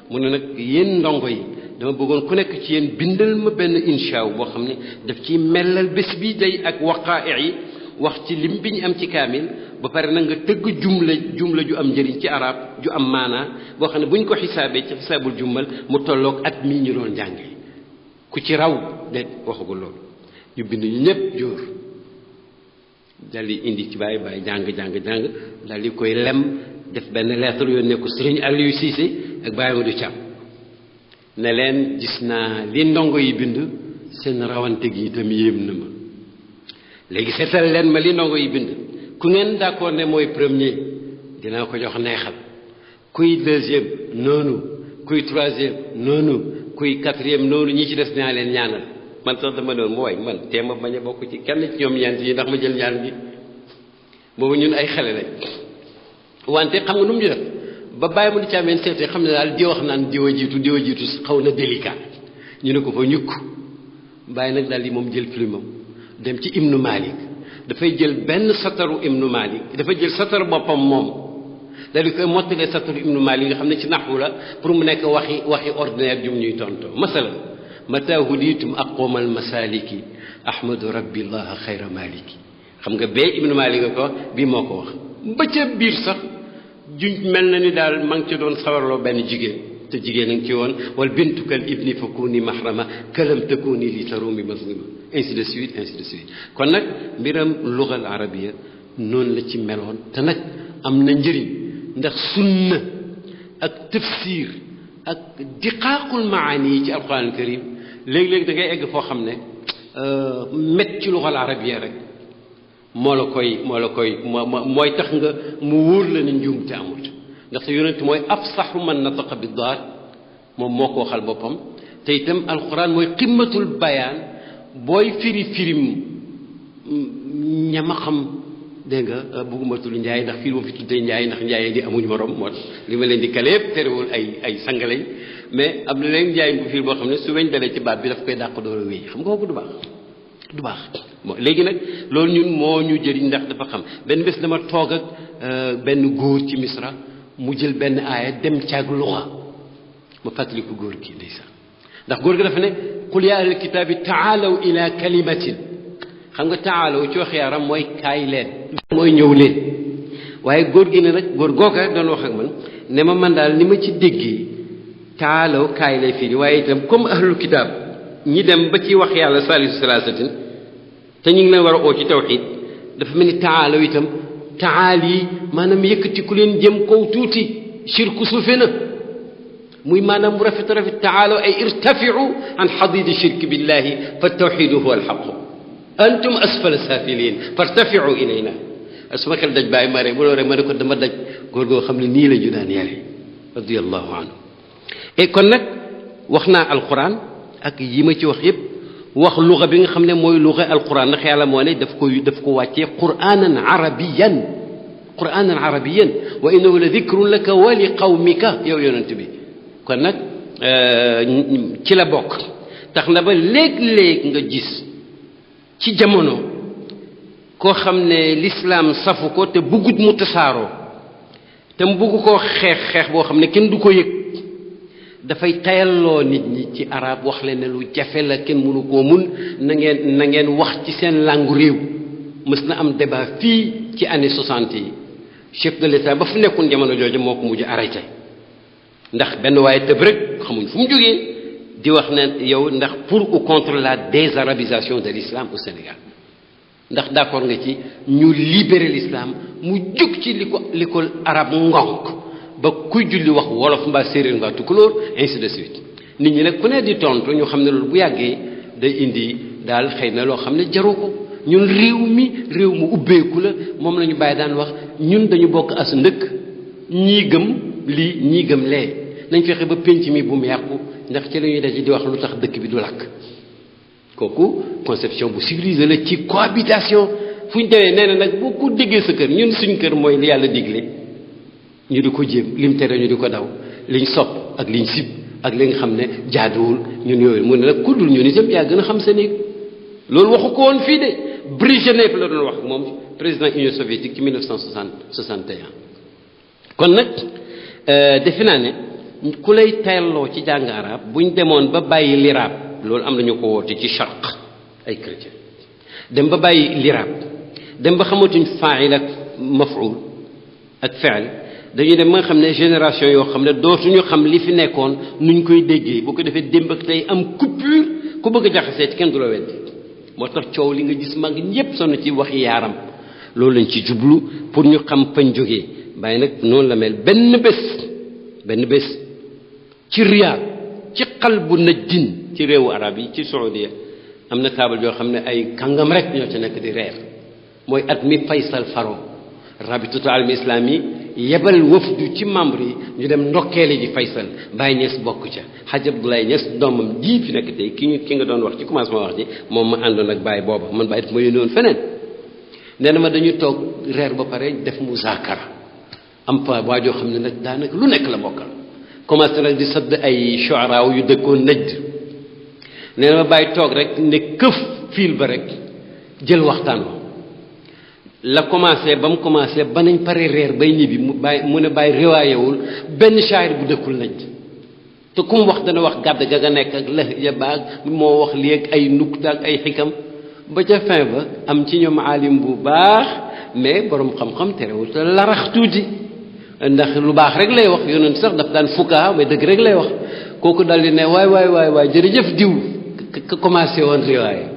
C: mu ne nag yéen ndongo yi dama bëggoon ku nekk ci yéen bindal ma benn inshaaw boo xam ne daf ciy mellal bés bi day ak waqaa'i yi wax ci lim bi ñu am ci kaamil ba pare nag nga tëgg jumla ju am njëriñ ci arab ju am maanaa boo xam ne bu ñu ko xisaabee ci xisaabul jummal mu tolloog at mii ñu doon jàngee ku ci raw de waxagul loolu ñu bind ñu ñëpp jóor dal di indi ci bàyyi jàng dal di koy lem def benn lettre yónnee ko Sëriñ Aliou Cissé ak Baye Modou Thiam ne leen gis naa li ndongo yi bind seen rawante gi itam yéem na ma léegi seetal leen ma li ndongo yi bind ku ngeen d'accord ne mooy premier dinaa ko jox neexal kuy deuxième noonu kuy troisième noonu kuy quatrième noonu ñi ci des naa leen ñaanal man sax dama doon mooy man teema bañ a bokk ci kenn ci ñoom ñeent yi ndax ma jël ñaan bi boobu ñun ay xale lañ wante xam nga nu mu ñu def ba bàyyi mu di caameen seetee xam ne daal di wax naan diwa jiitu xaw na délicat ñu ne ko fa ñukk bàyyi nag daal di moom jël plumam dem ci Ibnu Malik dafay jël benn sataru Ibnu Malik dafay jël sataru boppam moom daal di koy mottalee sataru Ibnu Malik nga xam ne ci naxwu la pour mu nekk waxi ordinaire jum ñuy tontoo masalan mata huditum aqwamal masaliki ahmadu rabbillah xayra maliki xam nga bee Ibnu Malik nga ko wax bii moo ko wax ba ca biir sax juñ mel na ni daal ma ngi ci doon sawarloo benn jigéen te jigéen a ngi ci woon wal bintukal ibni fa kuni mahrama kalam takuni li tarumi maslima ainsi de suite kon nag mbiram lugal arabia noonu la ci meloon te nag am na njëriñ ndax sunna ak tafsir ak diqaaqul maani yi ci alquran al karim léeg-léeg da ngay egg foo xam ne met ci luxal arabiya rek moo la koy mooy tax nga mu wóor la ne njuum te amut ndaxte yonent mooy afsaxu man nataqa bi daat moom moo ko waxal boppam te itam alquran mooy qimmatul bayaan booy firim ñama xam dégg nga bëgguma tudd njaay ndax fii ma fi tuddee njaay ndax njaay di amuñ morom moo li ma leen di kale yëpp terewul ay sangalañ mais am na leen njaay bu fiir boo xam ne su weñ dalee ci baat bi daf koy dàq door a wéy xam nga kooku du baax bon léegi nag loolu ñun moo ñu jëriñ ndax dafa xam benn bés dama toog ak benn góor ci misra mu jël benn aaya dem caag luxa ma fàttaliku góor gi ndeysaan ndax góor gi dafa ne qul yaa ahlal kitaabi taalaw ila kalimatin xam nga taalaw ci wax yaram mooy kaay leen mooy ñëw leen waaye góor gi ne nag góor googa doon wax ak man ne man daal ni ma ci déggee taalaw kaay lay firi waaye itam comme ahlul kitaab ñi dem ba ci wax yàlla salisu salaasatin te ñu ngi leen war a oo ci tawxid dafa mel ni taalaw itam taal yi maanaam yëkkati ku leen jëm kaw tuuti shirku suufe na muy maanaam mu rafet taalaw ay irtafiu an xadidi shirki billahi fa tawxidu huwa alxaqu antum asfala safilin fartafiu ilayna suma xel daj bàyyi ma rek bu loolu rek ma ne ko dama daj góor goo xam ne nii la ñu daan yare radiallahu anhu et kon nag wax naa alquran ak yi ma ci wax yépp wax luga bi nga xam ne mooy luga alquran ndax yàlla moo ne daf ko wàccee quranan arabiyan wa innahu la dikrun laka wa li qawmika yow yonent bi kon nag ci la bokk tax na ba léeg-léeg nga gis ci jamono koo xam ne l'islam safu ko te buggut mu tasaaroo te mu bugg koo xeex boo xam ne kenn du ko yëg dafay tayalloo nit ñi ci arab wax leen ne lu jafe la kenn mënu koo mun na ngeen wax ci seen langue réew mës na am débat fii ci année 60 yi chef de l'état ba fu nekkoon jamono jooju moo ko mujj arrêté ndax benn waaye tëb rek xamuñ fu mu jógee di wax ne yow ndax pour ou contre la désarabisation de l'islam au Sénégal ndax d'accord nga ci ñu libérer l'islam mu jóg ci li ko arab ngonk ba kuy julli wax wolof mbaa séeréer mbaa tukulóor ainsi de suite nit ñi nag ku ne di tontu ñu xam ne loolu bu yàggee day indi daal xëy na loo xam ne jaru ko ñun réew mu ubbeeku la moom la ñu bàyyi daan wax ñun dañu bokk as ndëkk ñii gëm lii ñii gëm lee nañ fexe ba pénc mi bu mu yàqu ndax ci la ñuy daje di wax lu tax dëkk bi du lakk kooku conception bu civilisée la ci cohabitation fu ñu demee nee na nag boo ko déggee sa kër ñun suñ kër mooy li yàlla digle ñu di ko jéem lim tere ñu di ko daw liñ sopp ak liñ sib ak li nga xam ne jaaduwul ñun yooyu mu ne nag ku dul ñun itam yaa gën a xam sa néeg loolu waxu ko woon fii de Brejnev la doon wax moom président Union soviétique ci 1961 kon nag defe naa ne ku lay tayalloo ci jàng arab buñ demoon ba bàyyi liraab loolu am nañu ko woote ci charq ay chrétien dem ba bàyyi liraab dem ba xamatuñ faa'il ak maf'ul ak fi'l dañuy dem ba nga xam ne génération yoo xam ne dootuñu xam li fi nekkoon nuñ koy déggee bu ko defee démb ak tey am coupure ku bëgg a jaxasee ci kenn du la weddi moo tax coow li nga gis mag ñépp sonn ci waxi yaaram loolu lañ ci jublu pour ñu xam fañ jógee bàyyi nag noonu la mel benn bés ci Riyad ci qalbu Najdin ci réewu arab yi ci Saoudia am na taabal yoo xam ne ay kàngam rek ñoo ci nekk di reer mooy at mi Faysal faro rabitatu alam islami yebal wafdu ci membre yi ñu dem ndokkeeli ji Faysal Baye Niass bokk ca Hadj Abdoulaye Niass doomam ji fi nekk tey ki nga doon wax ci commencement wax ji moom ma àndoon ak Baye booba man Baye daf ma yónni woon feneen nee na ma dañu toog reer ba pare def muzaakara am fa waa joo xam ne nag daanaka lu nekk la bokkal commencé nag di sadd ay shu'ara yu dëkkoon Najd nee na ma Baye toog rek ne këf fiil ba rek jël waxtaan wa la commencé ba mu commencé ba nañ pare reer bay ñibbi mu ne Baye riwaayewul benn shaayir bu dëkkul Najd te ku mu wax dana wax gàdd ga nga nekk ak lahja baag moo wax lii ak ay nukta ak ay xikam ba ca fin ba am ci ñoom alim bu baax mais borom xam-xam terewul te larax tuuti ndax lu baax rek lay wax yonent sax daf daan fukkaa mais dëgg rek lay wax kooku dal di ne waay jërëjëf diw ka commencé woon riwaaya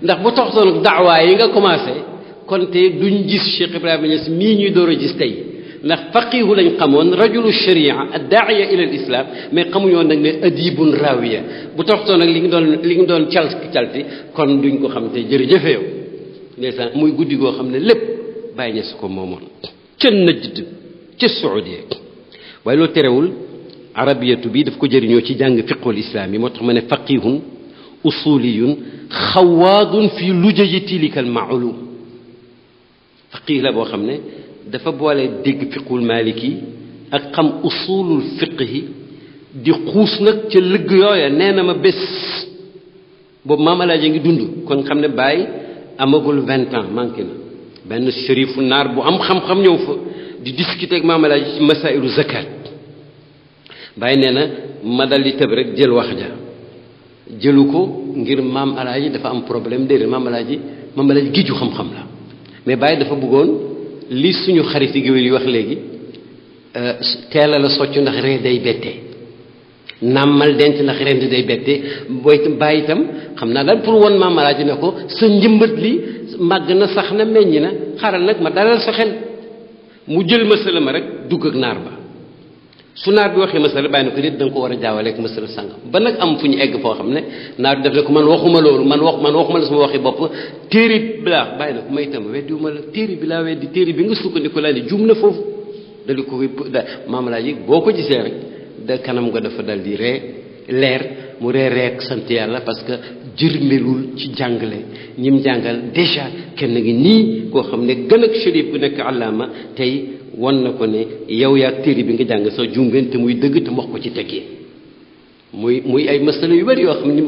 C: ndax bu toxtoon daawaay yi nga commencé kon te duñ gis Cheikh Ibrahima Niass mii ñuy door a gis tey ndax faqihu lañ xamoon rajulu sharia ad-da'iya ila al-islam mais xamuñoon nag ne adibun rawiya bu toxtoo nag li nga doon calti kon duñ ko xam te jërëjëfe yow ndeysaan muy guddi goo xam ne lépp bàyyi ñes ko moomoon ca Najd ca Saoudia waaye loolu terewul arabiyatu bi daf ko jëriñoo ci jàng fiqhul islam yi moo tax ma ne faqihun usuliyun xawaadun fi lujaji tilikal ma'lum faqih la boo xam ne dafa boole dégg fiqhul maliki ak xam usulul fiqhi di xuus nag ca lëgg yooya nee na ma bés boobu maam alaaji ngi dund kon xam ne Baye amagul 20 ans manqué na benn shérifu naar bu am xam-xam ñëw fa di discuter ak maam alaaji ci masailu zakat Baye nee na ma dal di tëb rek jël wax ja jëlu ko ngir maam alaaji dafa am problème déedéet maam alaaji géeju xam-xam la mais Baye dafa bëggoon li suñu xariti géwél yi wax léegi teela la socc ndax ree day bette nàmmal denc ndax rend day bette booy Baye itam xam naa daal pour won maam alaaji ne ko sa njëmbat li màgg na sax na meññ na xaral nag ma dalal sa xel mu jël masala ma rek dugg ak naar ba su naar bi waxee masala Baye na ko nit da nga ko war a jaawaleeg masala sàngam ba nag am fu ñu egg foo xam ne naar bi def ne ko man waxuma loolu man waxuma la sama waxi bopp téere bi laa Baye na ko may itam weddiwuma la téere bi laa weddi téere bi nga sukkandiku laa ne juum na foofu dali ko maam laa yi boo ko gisee rek da kanam nga dafa dal di ree leer mu reek sant yàlla parce que jërmelul ci jàngale ñim jàngal déjà kenn ngi nii koo xam ne gën ak shérif bu nekk àllaama tey won na ko ne yow yaa téere bi nga jàng sax juum ngeen te muy dëgg te wax ko ci teggee muy ay masala yu bari yoo xam ni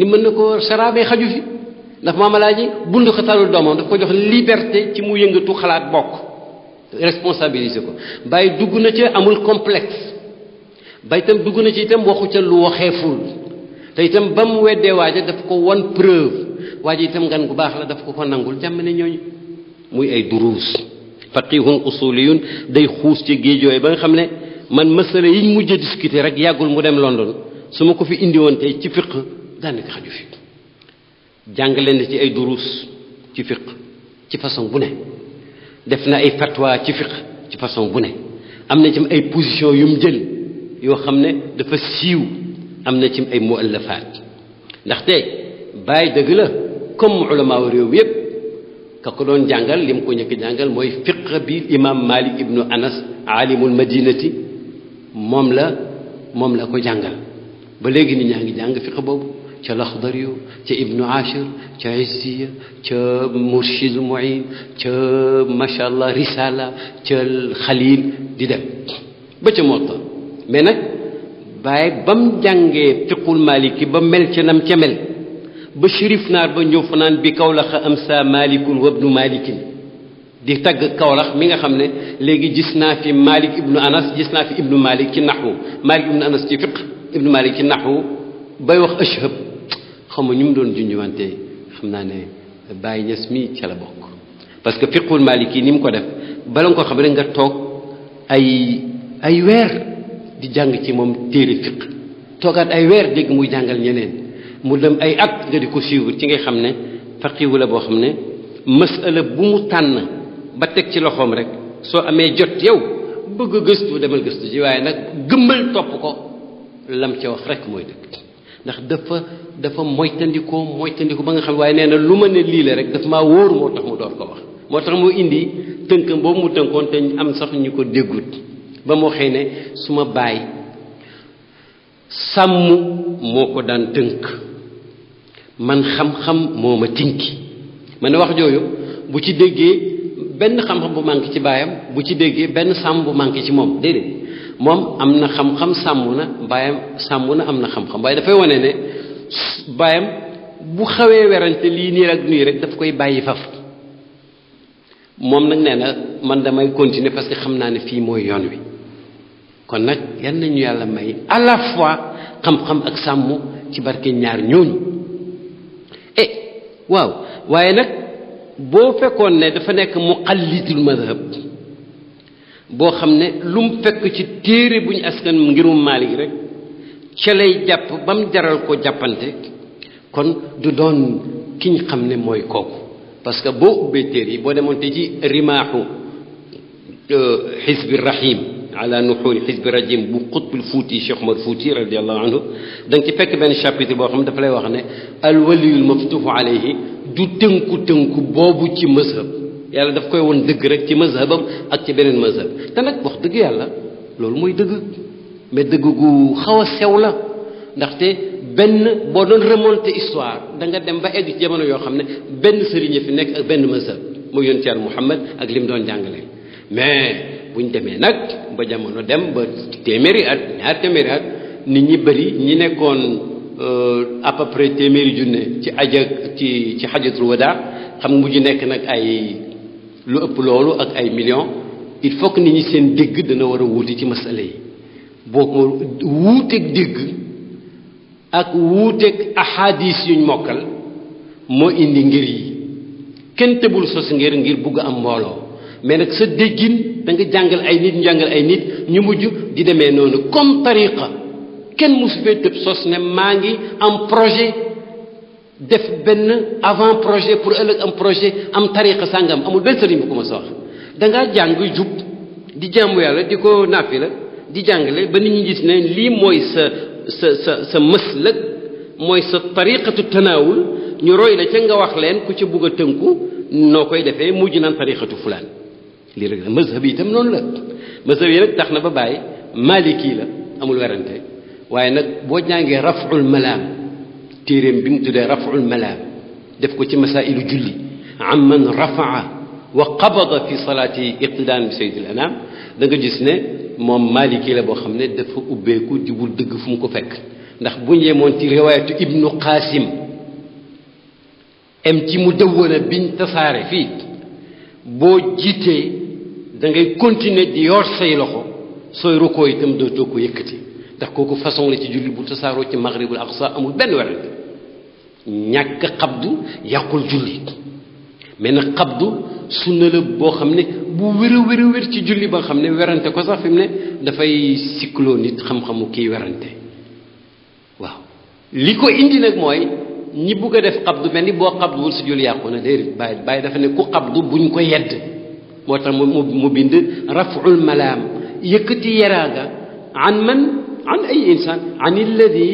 C: mën na ko saraabee xaju fi ndax maamalaaji bund xatalul doomam daf ko jox liberté ci mu yëngatu xalaat bokk responsabiliser ko Baye dugg na ca amul complexe Baye itam dugg na ci itam waxu ca lu waxeeful te itam ba mu weddee waaja daf ko won preuve waaja itam ngan gu baax la daf ko nangul jàmm ne ñooñu muy ay duruus faqihun usuliyun day xuus ci géejooy ba nga xam ne man masala yiñ mujj a discuter rek yàggul mu dem London su ma ko fi indi woon tey ci fiq daanaka xaju fi jàngale na ci ay duruus ci fiq ci façon bu ne def na ay fatwa ci fiq ci façon bu ne am na ci ay position yu mu jël yoo xam ne dafa siiw am na ci ay muallafaat ndaxte Baye dëgg la comme ulama réew mi yépp ka ko doon jàngal li mu ko njëkk jàngal mooy fiq bi imam Malik ibnu Anas alimul madinati moom la ko jàngal ba léegi nit ñaa ngi jàng fiq boobu ca Laxdari ca Ibnu Ashir ca Izziya ca Murshid Muin ca macha allah Risala ca Xalil di dem ba ca Muwatta mais nag Baye ba mu jàngee fiqul maliki ba mel ca nam ca mel ba shérif naar ba ñëw fanaan bi Kawlax am sa malikun wabnu malikin di tagg Kawlax mi nga xam ne léegi gis naa fi Malik ibnu Anas gis naa fi ibnu Malik ci naxwu Malik ibnu Anas ci fiq ibnu Malik ci naxwu bay wax ashhab xam nga ñu mu doon junjuwante xam naa ne Baye Niass mi ca la bokk parce que fiqul maliki ni mu ko def bala nga ko xam rek nga toog ay weer di jàng ci moom téere fiq toogaat ay weer dégg muy jàngal ñeneen mu dem ay at nga di ko suivre ci ngay xam ne faqihu la boo xam ne masala bu mu tànn ba teg ci loxoom rek soo amee jot yow bëgg a gëstu demal gëstu ji waaye nag gëmmal topp ko lam ca wax rek mooy dëgg ndax dafa moytandiku ba nga xam waaye nee na lu ma ne lii la rek dafa maa wóor moo tax mu door ko wax moo tax mu indi tënkam boobu mu tënkoon te am sax ñu ko déggut ba moo xëy ne su ma Baay sàmm moo ko daan tënk man xam-xam moo ma tinki ma ne wax jooju bu ci déggee benn xam-xam bu manqué ci baayam bu ci déggee benn sàmm bu manqué ci moom déedéet moom am na xam-xam sàmm na baayam sàmm na am na xam-xam waaye dafay wane ne baayam bu xawee werante lii nii ak nii rek daf koy bàyyi faf moom nag nee na man damay continuer parce que xam naa ne fii mooy yoon wi kon nag yan nañu yàlla may à la fois xam-xam ak sàmm ci barke ñaar ñooñu waaw waaye nag boo fekkoon ne dafa nekk muqallidul madhab boo xam ne lu mu fekk ci téere bu ñu askan ngirum Maalik rek ca lay jàpp ba mu jaral ko jàppante kon du doon ki ñu xam ne mooy kooku parce que boo ubbee téere yi boo demoon te ci rimaaxu xisbi rahim ala nuxuuri xisbi rajim bu xutbul fuuti Cheikh Omar Fuuti radiallahu anhu da nga ci fekk benn chapitre boo xam ne dafa lay wax ne al waliyul maftuhu alayhi du tënku boobu ci mazhab yàlla daf koy woon dëgg rek ci mazhabam ak ci beneen mazhab te nag wax dëgg yàlla loolu mooy dëgg mais dëgg gu xaw a sew la ndaxte benn boo doon remonter histoire da nga dem ba egg ci jamono yoo xam ne benn sëriñ fi nekk ak benn mazhab muy yonent Yàlla Muhammad ak li mu doon jàngale mais buñ demee nag ba jamono dem ba téeméeri at ñaar téeméeri at nit ñi bëri ñi nekkoon à peu près téeméeri junne ci ci xajatul wada xam nga mujj nekk nag ay lu ëpp loolu ak ay millions il faut que nit ñi seen dégg dana war a wuute ci masala yi boo ko wuuteeg dégg ak wuuteeg ahadis yuñ mokkal moo indi ngir yi kenn tëbul sos ngir bugg am mbooloo mais nag sa déggin da nga jàngal ay nit ñu jàngal ay nit ñu mujj di demee noonu comme tariqa kenn mosu fee tëb sos ne maa ngi am projet def benn avant projet pour ëllëg am projet am tariqa sàngam amul benn sëriñ bu ko ma sa wax dangaa jàng jub di jaamu yàlla di ko nàppi la di jàngale ba nit ñi gis ne lii mooy sa maslak mooy sa tariqatu tanaawul ñu roy la ca nga wax leen ku ca bugg a tënku noo koy defee mujj naan tariqatu fulaan lii rek la mazhab yi itam noonu la mazhab yi nag tax na ba bàyyi maliki la amul werante waaye nag boo jàngee raful malaam téeréem bi mu tuddee raful malaam def ko ci masailu julli amman rafaa wa qabada fi salaati iqtidaan bi sayyidil anam da nga gis ne moom maliki la boo xam ne dafa ubbeeku di wul dëgg fu mu ko fekk ndax bu ñu yemoon ci riwaayatu ibnu qasim em ci mu dawwana biñ tasaare fii boo jiitee da ngay continuer di yor say loxo sooy rukkoo itam dootoo ko yëkkati ndax kooku façon la ci julli bu tasaaroo ci maghribul aqsa amul benn werante ñàkk xabdu yàqul julli mais nag xabdu sunna la boo xam ne bu wér ci julli ba xam ne werante ko sax fi mu ne dafay sikloo nit xam-xamu kii werante waaw li ko indi nag mooy ñi bugg a def xabdu mel ni boo xabduwul si julli yàqu na déedéet bàyyi dafa ne ku xabdu buñ ko yedd moo tax mu bind raful malaam yëkkati yeraanga an ay insaan an alladi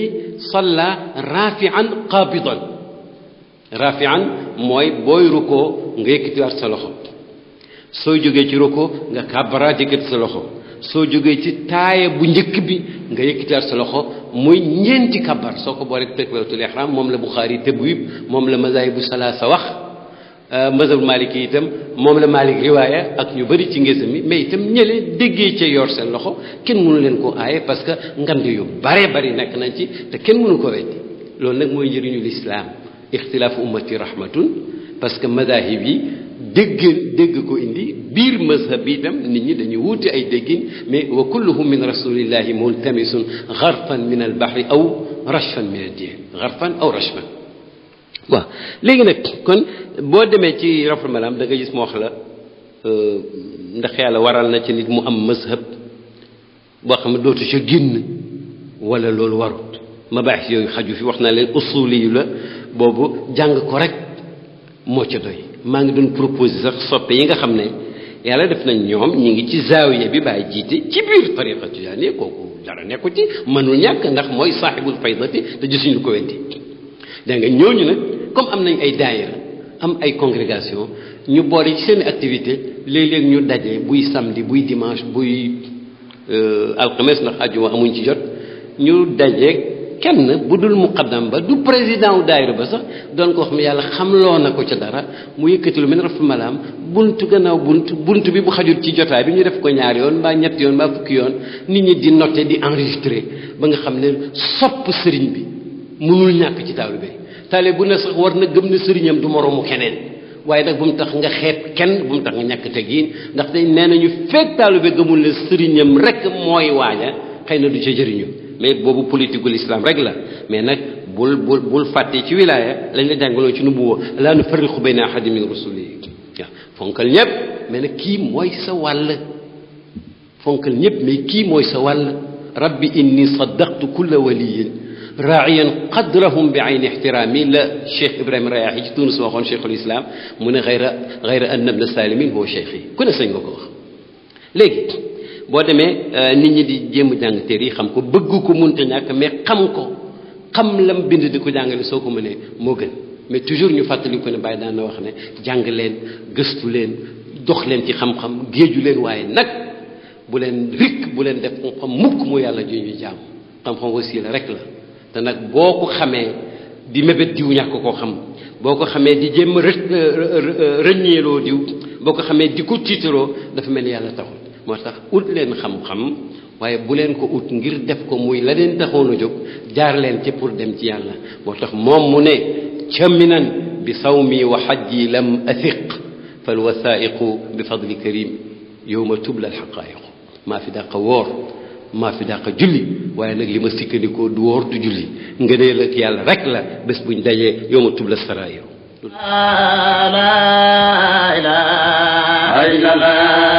C: salla rafian qabidan rafian mooy booy rukkoo nga yëkkatiwaat sa loxo soo jógee ci rukkoo nga kàbbaraat yëkkati sa loxo soo jógee ci taaya bu njëkk bi nga yëkkatiwaat sa loxo muy ñeenti kabbar soo ko booleeg takbiratul ihram moom la Buxaari tabwib moom la mazaahibu salaasa wax mazhabul maliki itam moom la Malik riwaaya ak ñu bëri ci ngésam mi mais itam ñële déggee ca yor seen loxo kenn mënu leen ko aaye parce que ngand yu bare bari nekk nañ ci te kenn mënu ko weddi loolu nag mooy njëriñu lislaam ixtilaafu ummati rahmatun parce que madahib yi dégg ko indi biir mazhab bi itam nit ñi dañuy wuute ay déggin mais wa kulluhum min rasulillahi multamisun gharfan min al bahri aw rashfan min ad din gharfan aw rashfan waaw léegi nag kon boo demee ci raful malaam da nga gis mu wax la ndax yàlla waral na ci nit mu am mazhab boo xam ne dootu ca génn wala loolu warut mabaaxis yooyu xaju fi wax naa leen usuli yu la boobu jàng ko rek moo ca doy maa ngi doon proposé sax soppe yi nga xam ne yàlla def nañ ñoom ñi ngi ci zaawiya bi bàyyi jiite ci biir tariqa tijaani kooku dara nekku ci mënul ñàkk ndax mooy saaxibul faydati te gisuñu ko weddi dégg nga ñooñu nag comme am nañ ay daayira am ay congrégation ñu boole ci seen activité léeg-léeg ñu daje buy samedi buy dimanche buy alxames ndax àjjuma amuñ ci jot ñu daje kenn bu dul muqaddam ba du président wu daayira ba sax doon ko wax mi yàlla xamloo na ko ca dara mu yëkkati lu mel ne rafet malaam buntu gannaaw bunt bi bu xajul ci jotaay bi ñu def ko ñaar yoon mbaa ñett yoon mbaa fukki yoon nit ñi di noter di enregistrer ba nga xam ne sopp sëriñ bi mënul ñàkk ci taalibe bi bu ne sax war na gëm ne sëriñam du moroomu keneen waaye nag bu mu tax nga xeeb kenn bu mu tax nga ñàkk tegiin ndax dañ nee nañu fekk taalibe gëmul ne sëriñam rek mooy waaja xëy na du ca jëriñu mais boobu politique gu l'islam rek la mais nag bul fàtte ci wilaaya lañ la jàngaloon ci nubuwa laa nufarriqu bayna ahadin min rusulihi waaw fonkal ñëpp mais nag kii mooy sa wàll fonkal ñëpp mais kii mooy sa wàll rabbi inni saddaqtu kulla waliyin raa'iyan qadrahum bi ayni ihtirami la Cheikh Ibrahima Rayaahi ci Tunis waxoon cheikhul islam mu ne xayra anna ibna salimin huwa cheikhi ku ne sañ nga ko wax léegi boo demee nit ñi di jéem a jàng téere yi xam ko bëgg ko munte ñàkk mais xam lam bind di ko jàngale soo ko mënee moo gën mais toujours ñu fàttali ko ne Baye daan na wax ne jàng leen gëstu leen dox leen ci xam-xam géeju leen waaye nag bu leen rikk bu leen def xam-xam mukk mu yàlla ju ñu jaam xam-xam wasiila rek la te nag boo ko xamee di mébét diw ñàkk koo xam boo ko xamee di jéem rëññeeloo diw boo ko xamee di ko tiitaroo dafa mel ni yàlla taxul moo tax ut leen xam-xam waaye bu leen ko ut ngir def ko muy la leen taxoon a jóg jaar leen ci pour dem ci yàlla moo tax moom mu ne caminan bi sawmi wa xajji lam athiq fal wasaiqu bi fadli karim yowma tubla alxaqaiqu maa fi dàq woor maa fi dàq julli waaye nag li ma sikkandikoo du woor du julli ngëneel ak yàlla rek la bés buñ dajee yowma tubla sarairu la ilaha illallah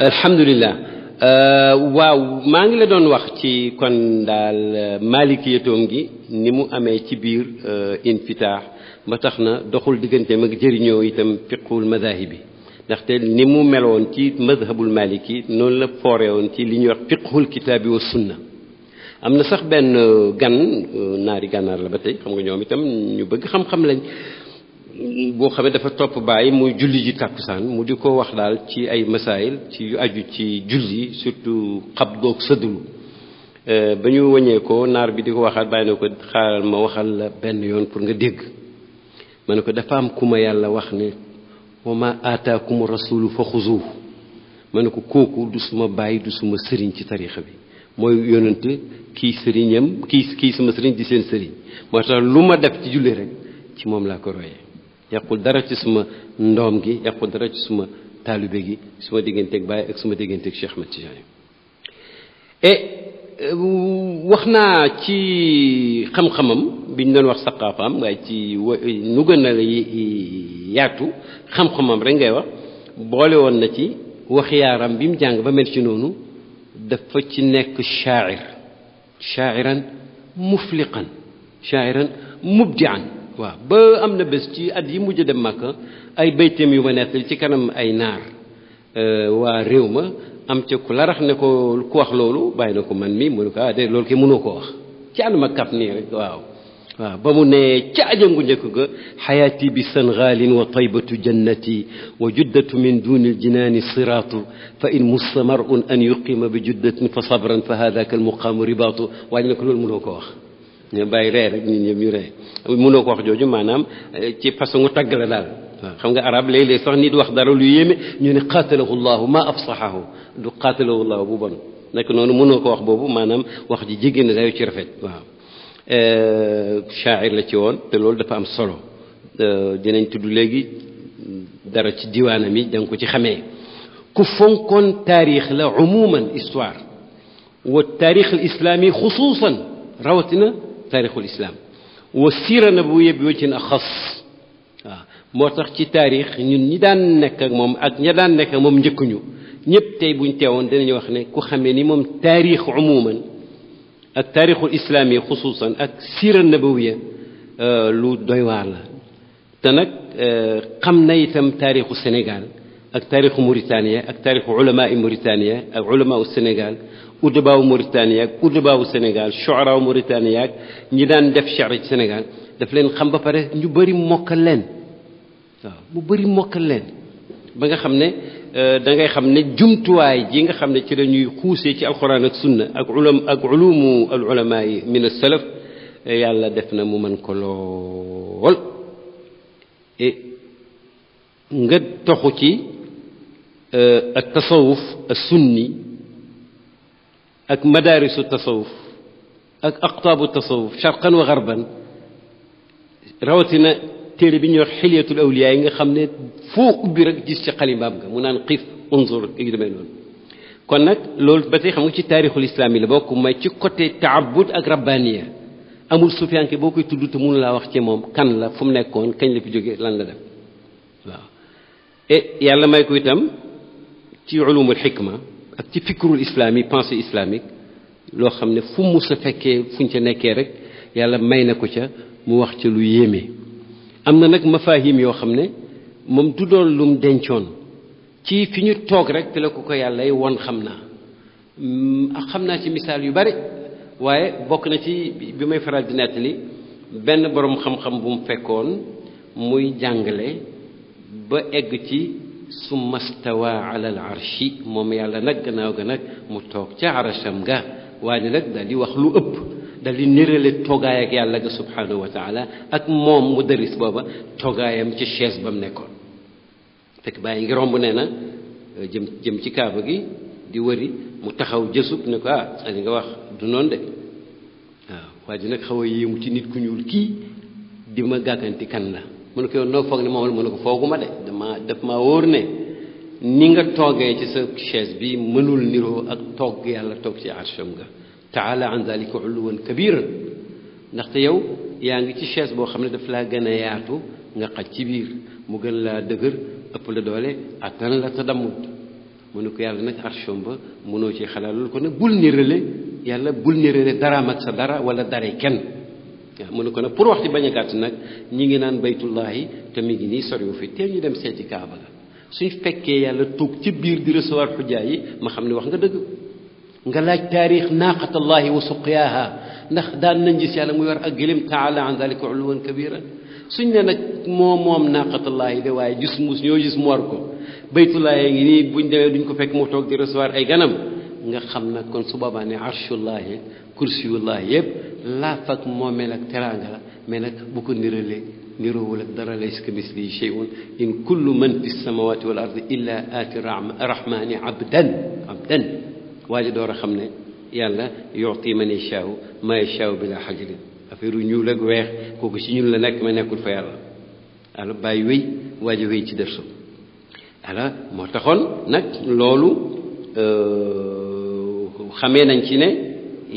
C: alhamdulilah waaw maa ngi la doon wax ci kon daal maalikiyatoom gi ni mu amee ci biir infitaax ba tax na doxul digganteem ak jëriñoo itam fiqhul madaahibi ndaxte ni mu meloon ci madhabul maliki noonu la foore woon ci li ñuy wax fiqhul kitaabi wa sunna am na sax benn gan naari gànnaar la ba tey xam nga ñoom itam ñu bëgg xam-xam lañ boo xamee dafa topp bàyyi muy julli ji tàkkusaan mu di ko wax daal ci ay masaayil ci yu aju ci julli surtout xabdoog sëddulu ba ñu wëñee ko naar bi di ko waxaat bàyyi na ko xaaral ma waxal la benn yoon pour nga dégg ma ne ko dafa am ku ma yàlla wax ne wa ma aataakum rasulu fa xuzuuhu ma ne ko kooku du suma bàyyi du suma sëriñ ci tarixa bi mooy yonent kii sëriñam kii suma sëriñ di seen sëriñ moo tax lu ma def ci julli rek ci moom laa ko royee yàqul dara ci suma ndoom gi yàqul dara ci suma taalibe gi suma digganteeg Baye ak suma digganteeg Cheikh Ahmed Tidiane wax naa ci xam-xamam bi ñu doon wax saqaafaam waaye ci nu gën a yaatu xam-xamam rek ngay wax boole woon na ci wax yaaram bi mu jàng ba mel ci noonu dafa ci nekk shaa'iran mufliqan shaa'iran mubdi'an waaw ba am na bés ci at yi mujj dem Makka ay bayteem yu ma nettali ci kanam ay naar waa réew ma am ca ku larax ne ko ku wax loolu bàyyi na ko man mi mu ne ko de loolu ke mënoo ko wax ci ànduma kap nii rek waaw waaw ba mu ne ca ajangu njëkk ga xayaati bi sangalin wa taybatu jannati wa juddatu min duni ljinaani siraatu fa in mussa marun an yuqima bi juddatin fa sabran fa hadaka almuqaamu ribaatu waaye ne ko loolu mënoo ko wax ñu bàyyi ree rek ñun ñëpp ñu ree mënoo ko wax jooju maanaam ci façon tagg la daal waaw xam nga arab léeg-léeg sax nit wax dara lu yéeme ñu ne qaatalahu llahu ma afsaxahu du qaatalahu llahu bu bon nekk noonu mënoo ko wax boobu maanaam wax ji jéggi na dayo ci rafet waaw shaa'ir la ci woon te loolu dafa am solo dinañ tudd léegi dara ci diwaanam yi da nga ko ci xamee ku fonkoon taarix la umuman histoire wa taarix al islami xusuusan rawatina taarixul islam wa siira nabawiyya bi wajhin axas waaw moo tax ci taarix ñun ñi daan nekk ak moom ak ña daan nekk ak moom njëkkuñu ñëpp tey buñ teewoon dinañu wax ne ku xamee ni moom taarix umuman ak taarixul islaam yi xusuusan ak siira nabawiya lu doy waar la te nag xam na itam taarixu Sénégal ak taarixu Mauritania ak taarixu ulamaa Mauritania ak ulamaa Sénégal udabaawu Mauritania ak udabaawu Sénégal shuaraawu Mauritania ak ñi daan def shi'r ci Sénégal daf leen xam ba pare ñu bëri mokkal leen waaw mu bëri mokkal leen ba nga xam ne da ngay xam ne jumtuwaay ji nga xam ne ci la ñuy xuusee ci alxuraan ak sunna ak ulumu al ulama yi min as salaf yàlla def na mu mën ko lool et nga toxu ci ak tasawuf as sunni ak madaarisu tasawuf ak aqtaabu tasawuf sharqan wa garban rawatina téere bi ñuy wax xilyatul awliya yi nga xam ne foo ubbi rek gis ci xalimbaam nga mu naan xiif unzur yu demee noonu kon nag loolu ba tey xam nga ci taarixul islam yi la bokk may ci côté taabud ak rabbaniya amul sufiyanke boo koy tudd te mënu laa wax ci moom kan la fu mu nekkoon kañ la fi jógee lan la def waaw et yàlla may ko itam ci ulumul xikma ak ci fikrul islami pensée islamique loo xam ne fu mu sa fekkee fuñ ca nekkee rek yàlla may na ko ca mu wax ca lu yéeme am na nag mafahim yoo xam ne moom du doon lum dencoon ci fi ñu toog rek te la ko yàlla won xam naa ci misaal yu bari waaye bokk na ci bi may faral di nettali benn boroom xam-xam bu mu fekkoon muy jàngale ba egg ci summa stawa ala al arshi moom yàlla nag gannaaw ga nag mu toog ca arasham ga waaye nag daal di wax lu ëpp dal di nérale toogaay ak yàlla ga subhanahu wa taala ak moom mu daris booba toogaayam ci chaise ba mu nekkoon fekk bàyyi ngi romb nee na jëm ci kaaba gi di wëri mu taxaw jësub ne ko li nga wax du noonu de waaw waa ji nag xaw a yéemu ci nit ku ñuul kii di ma gàgganti kan la mu ne ko yow noo foog ne moom mu ne ko fooguma de daf maa wóor ne ni nga toogee ci sa chaise bi mënul niroo ak toog yàlla toog ci arsham ga taala an dalika uluwan kabiran ndaxte yow yaa ngi ci chaise boo xam ne daf laa gën a yaatu nga xaj ci biir mu gën laa dëgër ëpp la doole attan la tadammut mu ne ko yàlla nag arsham ba mënoo ci xalaat loolu ko nag bul nirale yàlla bul nirale daraam ak sa dara wala dara kenn waaw mu ne ko nag pour wax ci bañ a gàtt nag ñi ngi naan baytullahi te mi ngi nii soriwu fi teel ñu dem seeti kaaba la suñ fekkee yàlla toog ci biir di recevoir xujjaa yi ma xam ne wax nga dëgg nga laaj taarix naaqatallahi wa suqyaaha ndax daan nañ gis yàlla muy war ak gëlëm taala an dalika uluwan kabira suñ ne nag moom naaqatallahi de waaye gis mus ñoo gis mu war ko baytullahi ngi nii buñ demee duñ ko fekk mu toog di recevoir ay ganam nga xam nag kon su boobaa ne arshullahi kursiyullahi yëpp laaf ak moomeel ak teraanga la mais nag bu ko niralee niroowul ak dara laysa kamislihi shay'un in kullu man fi samawati wal ardi illa aati rahmani abdan waa ji door a xam ne yàlla yu'ti man yashaa'u ma yashaa'u bila hajrin affaire yu ñuul ak weex kooku si ñun la nekk ma nekkul fa yàlla ala bàyyi wéy waa ji wéy ci dërsu ala moo taxoon nag loolu xamee nañ ci ne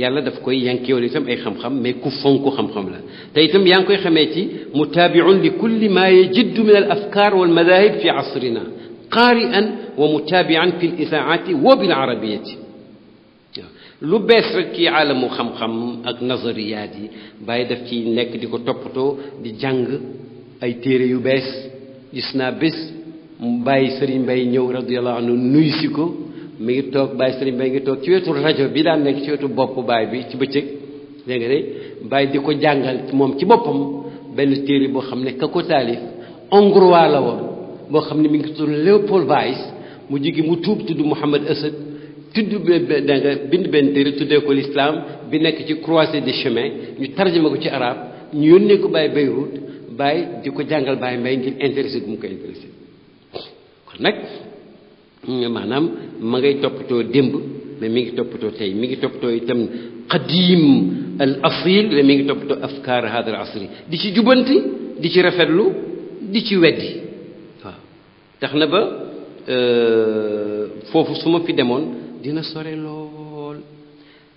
C: yàlla daf koy yankeewal itam ay xam-xam mais ku fonk xam-xam la te itam yaa ngi koy xamee ci mutaabiun li kulli ma yajiddu min al afkar wal madahib fi asrina qaari'an wa mutaabian fi l isaati wa bil arabiyati lu bees rek ci aalamu xam-xam ak nazariyaat yi bàyyi daf ci nekk di ko toppatoo di jàng ay téere yu bees gis naa bés bàyyi Sëriñ Mbay ñëw radiyallahu anhu nuyu si ko mi ngi toog bàyyi Sëriñ Mbay ngi toog ci wetu rajo bi daan nekk ci wetu bopp baay bi ci bëccëg dégg nga de bàyyi di ko jàngal moom ci boppam benn téere boo xam ne ka ko taalif hongrois la woon boo xam ne mi ngi tudd Léopold Weiss mu jigi mu tuub tudd Mohammed Asad tudd da nga bind benn téere tuddee ko l'islam bi nekk ci croisée des chemins ñu tarjama ko ci arab ñu yónnee ko Baye Beyrouth Baye di ko jàngal Baye Mbaye ngir intéressé gu mu ko intéressé kon nag maanaam ma ngay toppatoo démb mais mi ngi toppatoo tey mi ngi toppatoo itam qadim al asil mais mi ngi toppatoo afkaar hada al asri di ci jubanti di ci rafetlu di ci weddi waaw tax na ba foofu su ma fi demoon dina sore lool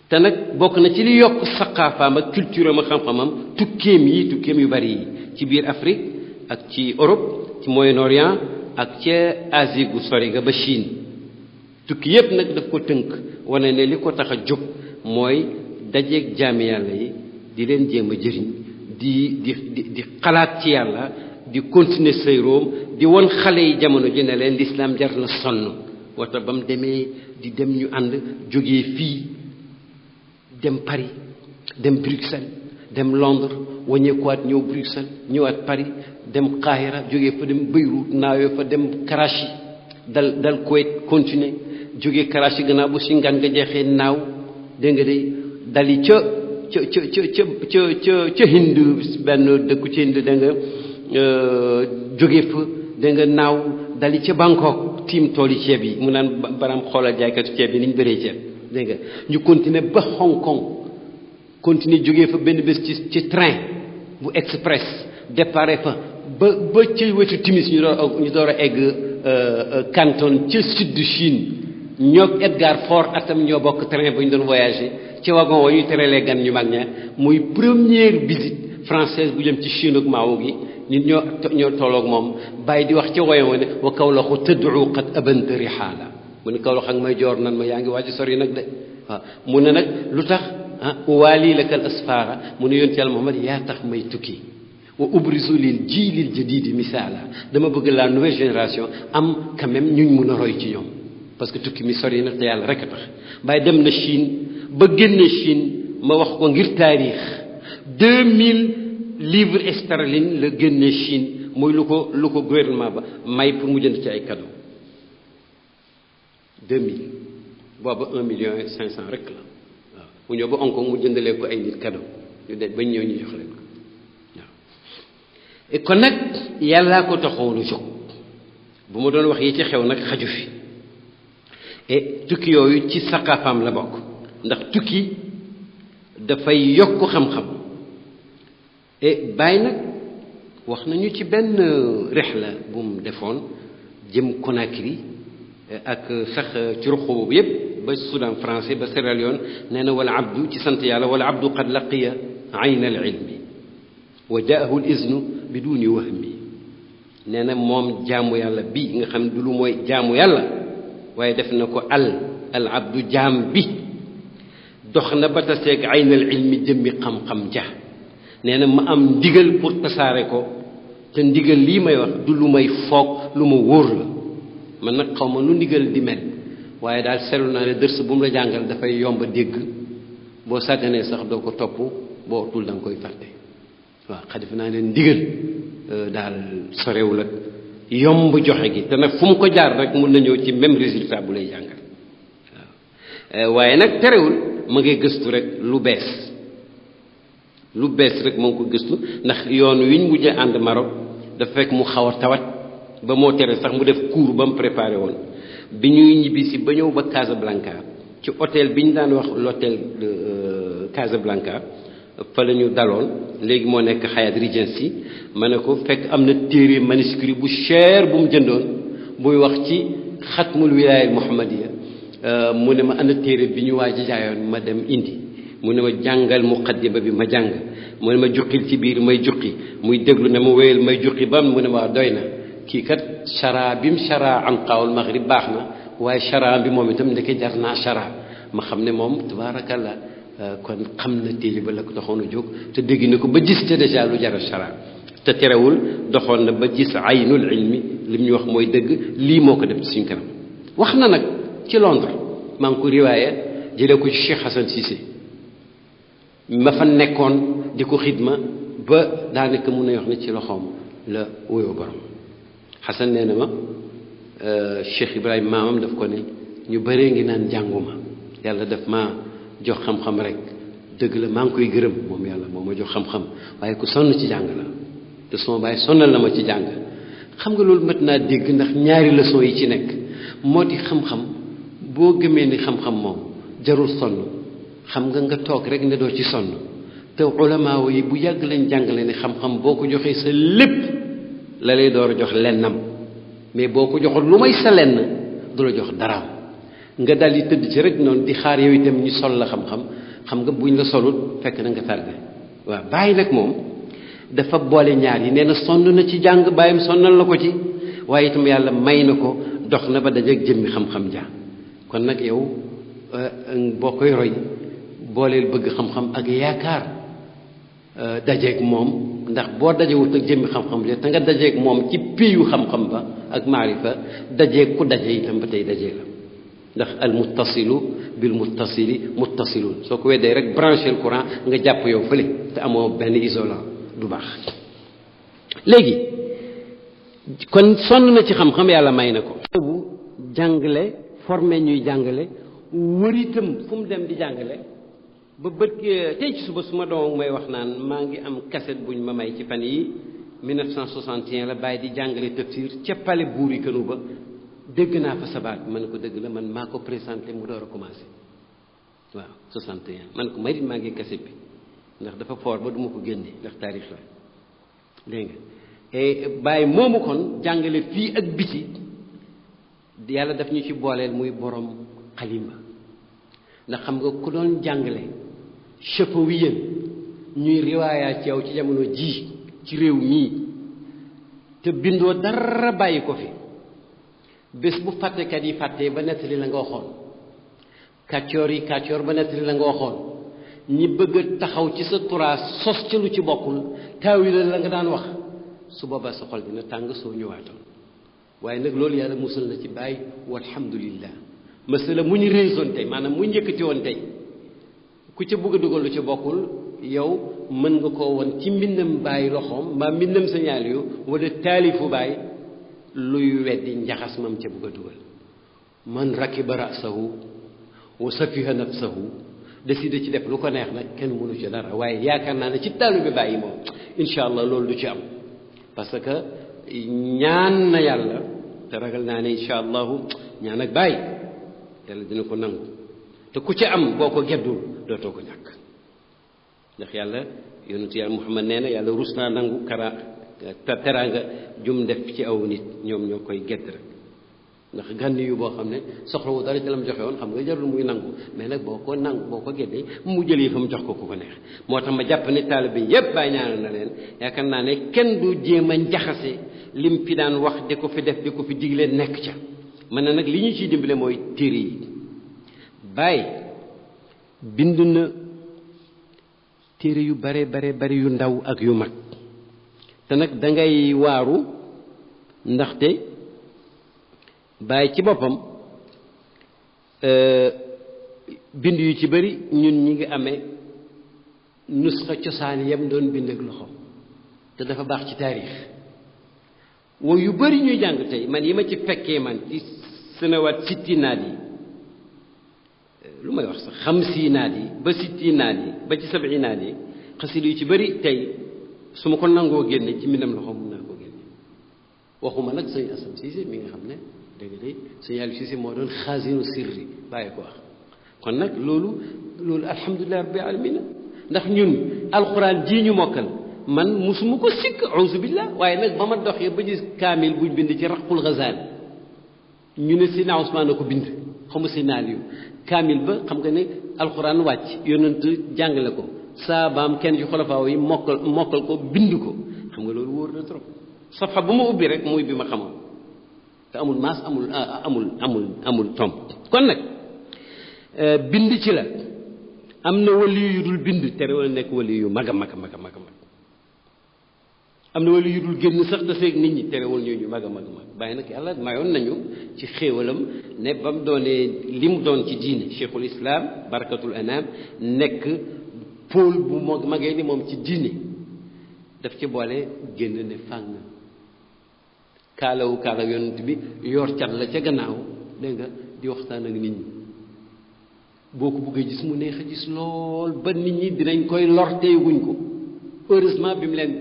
C: te nag bokk na ci li yokk saqaafaam ak culture am ak xam-xamam tukkeem yu bari yi ci biir Afrique ak ci Europe ci Moyen-Orient ak ca Asie gu sori ga ba Chine tukki yépp nag daf ko tënk wane ne li ko tax a jóg mooy dajeeg jaami yàlla yi di leen jéem a jëriñ di xalaat ci yàlla di continuer say room di won xale yi jamono ji ne leen l'islam jar na sonn wata ba mu demee di dem ñu ànd jógee fii dem Paris dem Bruxelles dem Londres waññeekuwaat ñëw Bruxelles ñëwaat Paris dem Qahira jógee fa dem Beyrouth naawee fa dem Karachi dal Kuwait continuer jógee Karachi gannaaw bu si ngan nga jeexee naaw dégg nga de dali ca Hind benn dëkku ci Hind dégg nga jógee fa dégg nga naaw dali ca Bangkok tiim tooli ceeb yi mu naan baram xoolal jaaykatu ceeb yi ni ñu bëree ceeb dégg nga ñu continuer ba Hong Kong continuer jógee fa benn bés ci train bu express départ fa ba ci wetu timis ñu door a egg Canton ca sud de Chine ñoo Edgar Ford atam ñoo bokk train ba ñu doon voyager ci wagon wa ñuy terelee gan ñu mag ña muy première visite française bu jëm ci Chine ak Mao gi ñun ñoo tolloog moom bàyyi di wax ca woyam wa ne wa Kawlaxu tëddu qad abanta rihaala mu ne Kawlax ak may joor nan ma yaa ngi wàcc sori nag de waaw mu ne nag lu tax uwaali laka al asfaara mu ne yonent Yàlla Muhammad yaa tax may tukki wa ubrisu lil jiilil jadiidi misaala dama bëgg la nouvelle génération am quand même ñuñ mun a roy ci ñoom parce que tukki mi sori na te yàlla rek a tax bàyyi dem na Chine ba génne Chine ma wax ko ngir taarix 2000 livres sterling la génne Chine mooy lu ko gouvernement ba may pour mu jënd ci ay cadeau 2000 booba 1,5 million rek la waaw mu ñëw ba Hong Kong mu jëndalee ko ay nit cadeau ñu de bañ ñëw ñu jox leen ko waaw et kon nag yàllaa ko taxoon a jóg bu ma doon wax yi ci xew nag xaju fi et tukki yooyu ci saqaafaam la bokk ndax tukki dafay yokk xam-xam et bàyyi nag wax nañu ci benn rihla bu mu defoon jëm Conakry ak sax ci ruq boobu yépp ba Soudan français ba Sierra Leone nee na wala abdu ci sant yàlla wala abdu qad laqiya ayna al ilmi wa jaahu al iznu biduni wahmi nee na moom jaamu yàlla bi nga xam du lu mooy jaamu yàlla waaye def na ko al abdu jaam bi dox na ba taseeg ayna al ilmi jëmmi xam-xam ja nee na ma am ndigal pour tasaare ko te ndigal lii may wax du lu may foog lu ma wóor la man nag xaw ma nu ndigal di mel waaye daal seetlu naa ne dërs bu mu la jàngal dafay yomb a dégg boo sàgganee sax doo ko topp boo tul da nga koy fàtte waaw xadif naa ne ndigal daal sorewul ak yomb joxe gi te nag fu mu ko jaar rek mun na ñëw ci même résultat bu lay jàngal waaw waaye nag terewul ma ngay gëstu rek lu bees rek moo ngi ko gëstu ndax yoon wi ñu mujjee ànd Maroc dafa fekk mu xaw a tawat ba moo tere sax mu def cours ba mu préparé woon bi ñuy ñibbisi ba ñëw ba Casablanca ci hôtel bi ñu daan wax l'hôtel de Casablanca fa la ñu daloon léegi moo nekk Hyatt Regency ma ne ko fekk am na téere manuscrit bu cher bu mu jëndoon buy wax ci xatmul wilaaya muhammadiya mu ne ma ana téere bi ñu waaj a jaayoon ma dem indi mu ne ma jàngal muqaddima bi ma jàng mu ne ma juqil ci biir may juqi muy déglu ne ma wéyal may juqi bam mu ne ma doy na kii kat chara bim chara an qaawul maghrib baax na waaye chara bi moom itam ndeke jar naa chara ma xam ne moom tabaarakallah kon xam na téere ba la ko doxoon a jóg te dégg na ko ba gis te déjà lu jar a chara te terewul doxoon na ba gis aynul ilmi li mu ñu wax mooy dëgg lii moo ko def ci suñ kanam wax na nag ci Londres maa ngi ko riwaaya jëlee ko ci Cheikh Hassan Cissé ma fa nekkoon di ko xidma ba daanaka mun na wax ne ci loxoom la wuyoo borom. Xasan nee na ma Cheikh Ibrahima maamam daf ko ne ñu bëree ngi naan jànguma yàlla daf ma jox xam-xam rek dëgg la maa ngi koy gërëm moom yàlla moo ma jox xam-xam waaye ku sonn ci jàng la te sama baay sonnal na ma ci jàng. xam nga loolu mat naa dégg ndax ñaari leçon yi ci nekk moo di xam-xam boo gëmee ni xam-xam moom jarul sonn xam nga toog rek ne doo ci sonn te ulamaaw yi bu yàgg lañ jàngale ne xam-xam boo ko joxee sa lépp la lay door a jox lennam mais boo ko joxul lu may sa lenn du la jox daraam nga daal di tëdd ci rek noonu di xaar yow itam ñu sol la xam-xam xam nga buñ la solut fekk na nga tardé waaw bàyyi nag moom dafa boole ñaar yi nee na sonn na ci jàng bàyyam sonnal na ko ci waaye itam yàlla may na ko dox na ba dajeeg jëmmi xam-xam ja kon nag yow boo koy roy booleel bëgg xam-xam ak yaakaar dajeeg moom ndax boo dajewut ak jëmmi xam-xam ja te nga dajeeg moom ci piyu xam-xam ba ak maarifa dajeeg ku daje itam ba tey dajee la ndax al muttasilu bil muttasili muttasilun soo ko weddee rek branché le courant nga jàpp yow fële te amoo benn isolant du baax. léegi kon sonn na ci xam-xam yàlla may na ko. bu jàngale formé ñuy jàngale wër itam fu mu dem di jàngale ba bët tey ci suba su ma doom may wax naan maa ngi am cassette buñ ma may ci fan yi 1961 la bàyyi di jàngale tafsir ca pale buuri kënu ba dégg naa fa sabaat ma ne ko dëgg la man maa ko présenté mu door a commencé waaw 61 man ko may maa ngi cassette bi ndax dafa foor ba duma ko génne ndax taarix la dégg nga bàyyi moomu kon jàngale fii ak biti yàlla daf ñu ci booleel muy borom xalima ndax xam nga ku doon jàngale chafawiyan ñuy riwaayaa ci yow ci jamono ji ci réew mii te bindoo dara bàyyi ko fi bés bu fàttekat yi fàttee ba nettali la nga waxoon kàccoor yi kàccoor ba nettali la nga waxoon ñi bëgg a taxaw ci sa turaa sos ca lu ci bokkul taawila la nga daan wax su boobaa sa xol dina tàng soo ñëwaatoon waaye nag loolu yàlla musal na ci bàyyi walhamdulillah masala mu ñu raison tey maanaam mu njëkkati woon tey ku ca bëgg a dugal lu ci bokkul yow mën nga koo woon ci mbindam bàyyi loxoom mbaa mbindam sa ñaal yu wala taalifu bàyyi luy weddi njaxas mam ca bëgg a dugal man rakiba rasahu wa safiha nafsahu décidé ci def lu ko neex nag kenn mënu ci dara waaye yaakaar naa ne ci taalibe bàyyi moom incha allah loolu du ci am parce que ñaan na yàlla te ragal naa ne incha allahu ñaan ak bàyyi yàlla dina ko nangu te ku ci am boo ko geddul dootoo ko ñàkk ndax yàlla yonentu yàlla Muhammad nee na yàlla rus naa nangu teraanga jum def ci aw nit ñoom ñoo koy gedd rek ndax gànni yu boo xam ne soxlawu dara ci la mu joxe woon xam nga jarul muy nangu mais nag boo ko nangu boo ko geddee mu jëlee fa mu jox ko ku ko neex moo tax ma jàpp ne taalibe yépp bàyyi ñaanal na leen yaakaar naa ne kenn du jéem a njaxase lim fi daan wax di ko fi def di ko fi digle nekk ca man na nag li ñu ciy dimbale mooy téere yi bàyyi bind na téere yu bare bare yu ndaw ak yu mag te nag dangay waaru ndaxte bàyyi ci boppam bind yu ci bari ñun ñi ngi amee nusxa cosaan yam doon bind ak loxo te dafa baax ci taarix woo yu bari ñuy jàng tey man yi ma ci fekkee man ci sënawaat sittinaat yi lu may wax sax xamsiinaat yi ba sittinaat yi ba ci sabinaat yi xasida yu ci bari tey su ma ko nangoo génne ci mbindam loxo mun naa ko génne waxuma nag sëñ Assane Cissé mi nga xam ne dégg day sëñ Aliou Cissé moo doon xaasinu sirri bàyyi ko wax kon nag loolu alhamdulilah rabbil alamin ndax ñun alxuraan ji ñu mokkal man musuma ko sikk auzu billah waaye nag ba ma doxee ba gis kaamil buñ bind ci raqul Ghazali ñu ne Seydina Ousmane a ko bind xamu Seydina Aliou kaamil ba xam nga ne alxuraan wàcc yonent jàngale ko saabaam kenn ci xolofaaw yi mokkal ko bind ko xam nga loolu wóor na trop safa bu ma ubbi rek muy bi ma xamoon te amul maas amul tomb kon nag bind ci la am na wali yu dul bind tere wala nekk wali yu mag a mag am na wali yu dul génn sax da seeg nit ñi terewul ñu mag a mag bàyyi nag yàlla mayoon nañu ci xéewalam ne ba mu doonee li mu doon ci diine cheikhul islam barakatul anam nekk pôle bu magee ni moom ci diine daf ci boole génn ne fàng kaalawu yonent bi yor cat la ca gannaaw dégg nga di waxtaan ak nit ñi boo ko bëggee gis mu neex a gis lool ba nit ñi dinañ koy lor te yëguñ ko heureusement bi mu leen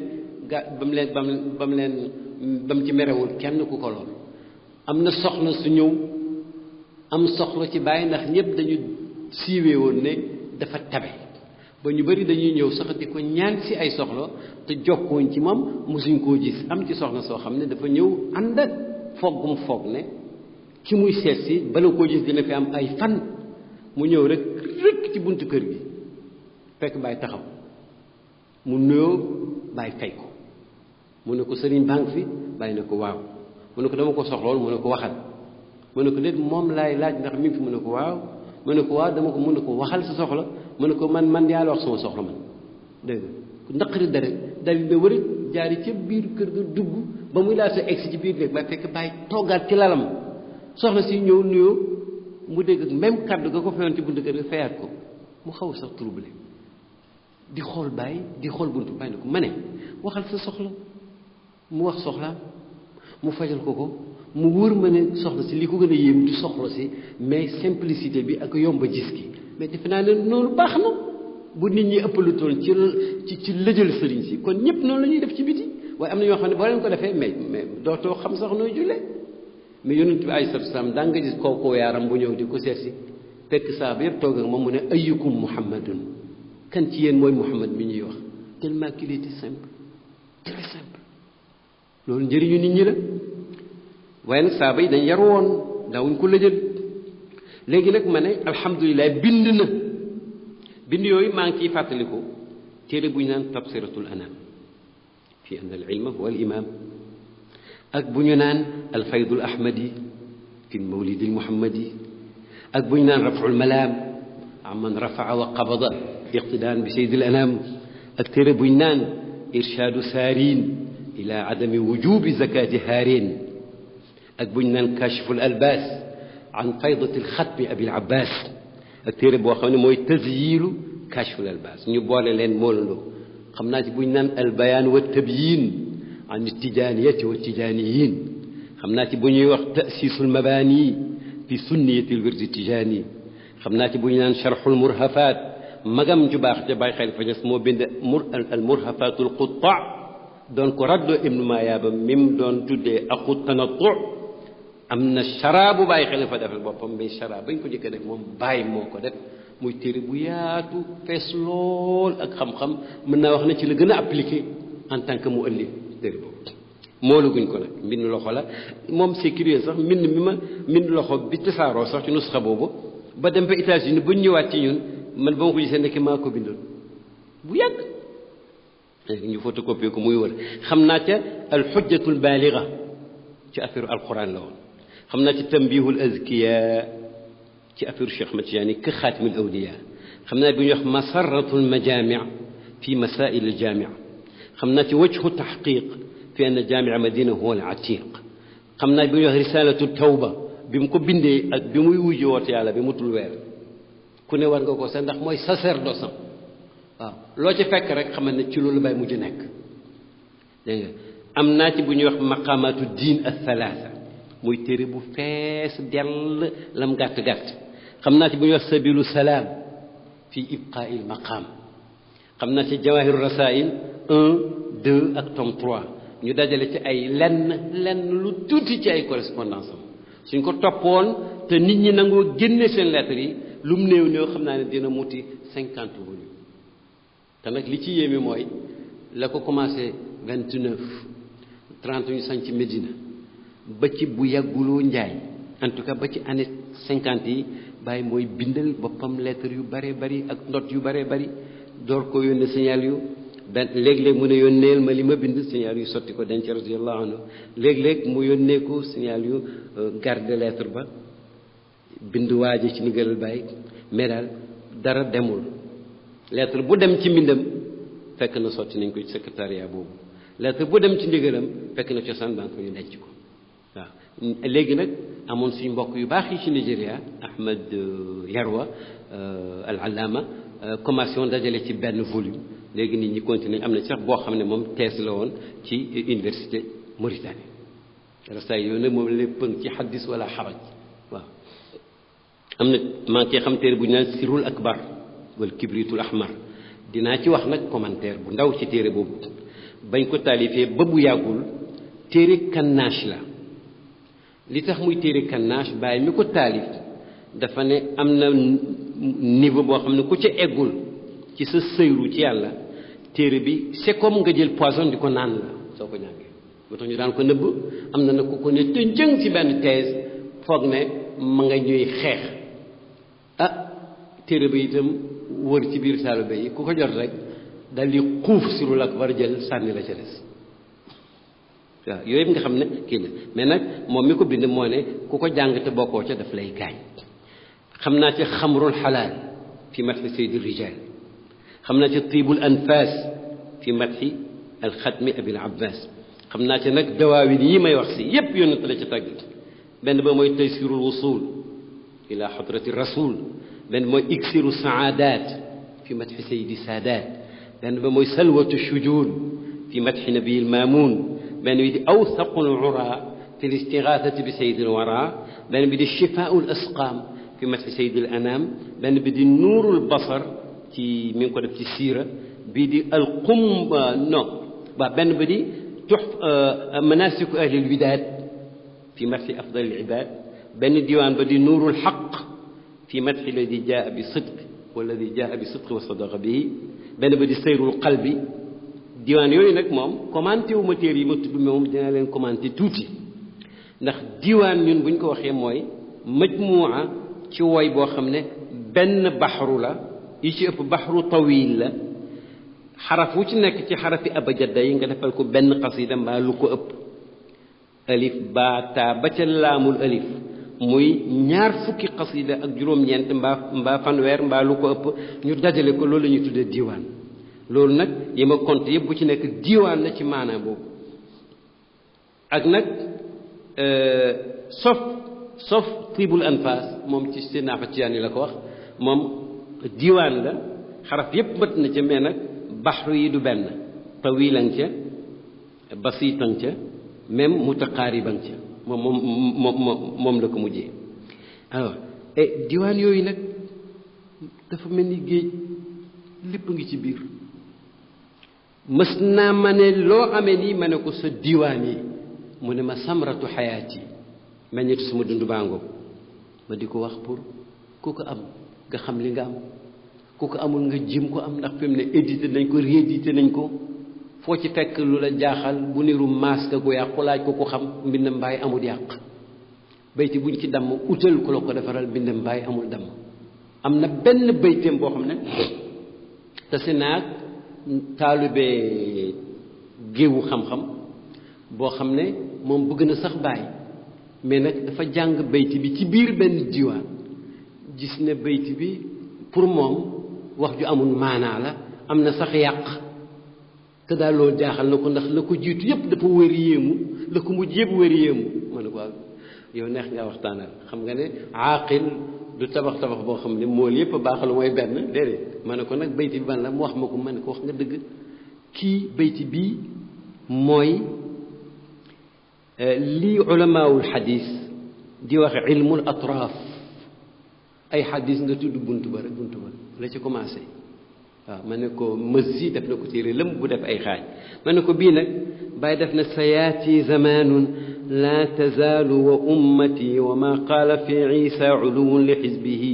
C: ba mu ci merewul kenn ku ko lool am na soxna su ñëw am soxla ci bàyyi ndax ñëpp dañu siiwee woon ne dafa tabe ba ñu bari dañuy ñëw sax di ko ñaan si ay soxla te jokkooñ ci moom mosuñ koo gis am ci soxna soo xam ne dafa ñëw ànd ak foog ne ki muy seet si bala koo gis dina fi am ay fan mu ñëw rek ci buntu kër gi fekk Baay taxaw mu nuyoo Baay fay ko mu ne ko sëriñ bànk fi Baay ne ko waaw mu ne ko dama ko soxlool mu ne ko waxal mu ne ko déet moom laay laaj ndax mi ngi fi mu ne ko waaw mu ne ko waaw dama ko mu ne ko waxal sa soxla mu ne ko man yaa la wax sama soxla man dégg nga naqari dara dal di wër jaari ca biir kër ga dugg ba muy laa sa egsi ci biir néeg ba fekk Baay toggaat ci lalam soxna si ñëw nuyoo mu dégg même kàddu ga ko fayoon ci buntu kër ga fayaat ko mu xaw sax troublé di xool Baay di xool buntu Baay ne ko ma ne waxal sa soxla mu wax soxlaam mu fajal ko mu wóor ma ne soxla si li ko gën a yéem du soxla si mais simplicité bi ak yomba gis gi mais defe naa ne noonu baax na bu nit ñi ëppalutoon ci lëjal sëriñ si kon ñëpp noonu la ñuy def ci biti waaye am na ñoo xam ne boo leen ko defee mais dootoo xam sax nooy jullee mais yonent bi alayhi salaatu salaam daa nga gis kooku yaaram bu ñëw di ko seet si fekk saa ba yëpp toog ak moom mu ne ayyukum muhammadun kan ci yéen mooy muhammad mi ñuy wax tellement qu'il était simple très simple loolu njëriñu nit ñi la waaye nag saaba yi dañ yar woon daawuñ ko lëjal léegi nag ma ne alhamdulilah bind yooyu maa ngi ciy fàttaliku téere bu ñu naan tabsiratul anam fi anna al ilma huwa al imam ak bu ñu naan alfaydul ahmadi fi mawlidi muhammadi ak bu ñu naan raful malaam amman rafaa wa qabada iqtidaan bi sayyidil anam ak téere bu ñu naan irshaadu saarin ila adami wujubi zakati haarin ak bu ñu naan kashiful albaas an faydati alxatmi abil abbas ak téere boo xam ne mooy tazyilu kashiful albaas ñu boole leen moolandoo xam naa ci bu ñu naan albayaan wa tabyin an tijaaniyati wa tijaaniyin xam naa ci bu ñuy wax taasiisul mabaani fi sunniyati lwirdi tijaani xam naa ci bu ñu naan sharxul murhafaat magam ju baax ca Baay Xalifa Ñas moo bind al murhafaatul qutta doon ko raddoo ibnu maayaaba mim doon tuddee aqu tanattu am na sharaabu Baay Xalifa defal boppam mais sharaab bañ ko njëkk a def moom Baay moo ko def muy téere bu yaatu fees lool ak xam-xam mën naa wax ne ci la gën a appliqué en tant que mu ëllëg téere boobu moolaguñ ko nag mbind loxo la moom c'est curieux sax mbind loxo bi tasaaroo sax ci nusxa boobu ba dem ba États-Unis buñ ñëwaat ci ñun man ba ma ko gisee nekk maa ko bindoon bu yàgg ñu photocopie ko muy wër xam naa ca al xujjatul baaliga ci affaire alquran la woon xam naa ci tambihul azkiya ci affaire Cheikh Ahmad Tijaani ka xaatimul awliya xam naa bi ñuy wax masaratul majami fi masail al jami xam naa ci wajhu taxqiq fi anna jaamia madina huwa al atiq xam naa bi ñuy wax risalatu tawba bi mu ko bindee ak bi muy wujji woote yàlla bi mutul weer ku ne war nga ko sax ndax mooy sacerdoce waaw loo ci fekk rek xamal ne ci loolu bay mujj nekk dégg nga am naa ci bu ñuy wax maqamatu diin al thalatha muy téere bu fees dell lam gàtt-gàtt xam naa ci bu ñuy wax sabilu salaam fi ibqaai l maqam xam naa ci jawahiru rasail 1 2 ak tome 3 ñu dajale ci ay lenn lu tuuti ci ay correspondance am suñ ko toppoon te nit ñi nangoo génne seen lettres yi lu mu néew xam naa ne dina muti 50 volumes te nag li ci yéeme mooy la ko commencé 29 30 ñu sañ ci Médina ba ci bu yàgguloo njaay en tout cas ba ci année 50 yi bàyyi mooy bindal boppam lettres yu bare bari ak ndot yu bare bari door ko yónnee signal yu benn léeg-léeg mu ne yónneel ma li ma bind signal yu sotti ko denc radiyallahu anhu léeg-léeg mu yónnee ko signal yu garde lettre ba bind waaje ci ndigalal bàyyi mais daal dara demul lettre bu dem ci mbindam fekk na sotti nañ ko ci secrétariat boobu lettre bu dem ci ndigalam fekk na cosaan baa ko ñu denc ko waaw léegi nag amoon suñu mbokk yu baax yi ci Nigeria Ahmed Yarwa al allama commission dajale ci benn volume léegi nit ñi continuer am na sax boo xam ne moom thèse la woon ci université Mauritanie alors saa yooyu nag moom lépp ci xaddis wala xaraj waaw am na maa ngi xam téere bu ñu naan sirul akbar wala kibritul ahmar dinaa ci wax nag commentaire bu ndaw ci téere boobu bañ ko taalifee ba bu yàggul téere kannaash la li tax muy téere kannaash bàyyi mi ko taalif dafa ne am na niveau boo xam ne ku ca eggul ci sa sëyru ci yàlla téere bi c'est comme nga jël poison di ko naan la soo ko ñàngee moo tax ñu daan ko nëbb am na nag ku ko ne tënjëng ci benn thèse foog ne ma nga ñuy xeex téere ba itam wër ci biir taalibe yi ku ko jot rek dal di xuuf sirul akbar jël sànni la ca des waaw yooyu yëpp nga xam ne kii la mais nag moom mi ko bind moo ne ku ko jàng te bokkoo ca daf lay gaañ xam naa ci xamrul xalaal fi madxi saydi rijal xam naa ci tiibul anfas fi madxi alxatmi abil abbas xam naa ci nag dawaawin yi may wax si yépp yónnate la ca tàgg benn ba mooy taysirul wusul ila xadrati rasul benn mooy iksiru saadat fi madxi saydi sadat benn ba mooy salwatu shujud fi madxi nabiil maamun benn bi di awsaqul ura fi listigaasati bi saydi lwara benn bi di shifaul asqaam fi madxi saydi l anam benn bi di nuurul basar ci mi ngi ko def ci siira bii di alqum non waaw benn bi di tux manasiku ahlil widaad fi madxi afdal al ibaad benn diwaan ba di nuurul xaq fi madxi alladi jaa bi sidq walladi jaa bi sidq wa sadaqa bihi benn ba di sayrul qalbi diwaan yooyu nag moom commenté wu ma téere yi ma tudd moom dinaa leen commenté tuuti ndax diwaan ñun bu ñu ko waxee mooy majmuwa ci woy boo xam ne benn baxru la yi ci ëpp baxru tawil la xaraf wu ci nekk ci xarafi abajada yi nga defal ko benn xasida mbaa lu ko ëpp alif baa taa ba ca laamul alif muy ñaar fukki xasida ak juróom-ñeent mbaa fanweer mbaa lu ko ëpp ñu dajale ko loolu la ñuy tuddee diwaan loolu nag yi ma compte yëpp bu ci nekk diwaan la ci maanaam boobu ak nag sauf tiibul anfas moom ci seen naafa ci yaan yi la ko wax moom diwaan la xaraf yëpp mat na ca mais nag baxru yi du benn tawilan ca basiitan ca même mutaqaariban ca moom la ko mujjee alors diwaan yooyu nag dafa mel ni géej lépp ngi ci biir mës naa ma ne loo amee nii ma ne ko sa diwaan yi mu ne ma samratu xayaat yi meññetu sama dund baangoo ma di ko wax pour ku ko am nga xam li nga am ku ko amul nga jim ko am ndax fi mu ne édité nañ ko réédité nañ ko foo ci fekk lu la jaaxal bu niru masque gu yàqu laaj ko xam mbind mbaay amul yàq bayti buñ ci damm utal ku la ko defaral mbind mbaay amul damm am na benn bayteem boo xam ne te si naag taalube géewu xam-xam boo xam ne moom bëgg na sax bàyyi mais nag dafa jàng bayti bi ci biir benn diwaan gis ne bayti bi pour moom wax ju amul maanaa la am na sax yàq te daal loolu jaaxal na ko ndax la ko jiitu yëpp dafa wër yéemu la ko mujj yëpp wër yéemu ma ne ko waaw yow neex nga waxtaanal xam nga ne aaqil du tabax boo xam ne mool yëpp baaxalu mooy benn déedéet ma ne ko nag bayti bi ban la mu wax ma ko ma ne ko wax nga dëgg kii bayti bii mooy lii ulamaawul xadis di wax ilmul atraaf ay xadis nga tudd buntu ba rek buntu ba la ci commencé waaw ma ne ko mësi def na ko téere lëm bu def ay xaaj ma ne ko bii nag bàyyi def na sayaati zamanun la tazaalu wa ummati wa ma qaala fi isa uluwun li xisbihi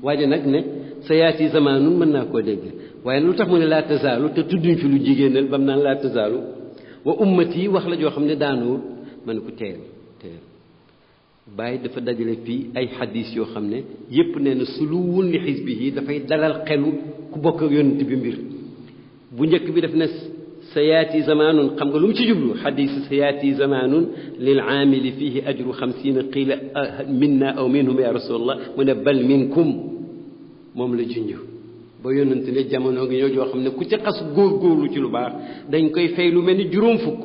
C: waaye nag ne sayaati zamanun mën naa koo dégg waaye lu tax mu ne laa tazaalu te tudduñ fi lu jigéenal bam naan laa tazaalu wa ummati wax la joo xam ne daanuwul ma ne ko teel bàyyi dafa dajale fii ay xadis yoo xam ne yépp nee na suluwun li xisbihi dafay dalal xelu ku bokk ak yonent bi mbir bu njëkk bi daf ne sayaati zamanun xam nga lu mu ci jublu xadis sayaati zamanun lil aamili fihi ajru 50 qiila minna aw minhum ya rasulallah mu ne bal minkum moom la junj ba yonent ne jamono gi ñoo joo xam ne ku ci xas góorgóorlu ci lu baax dañ koy fay lu mel ni juróom fukk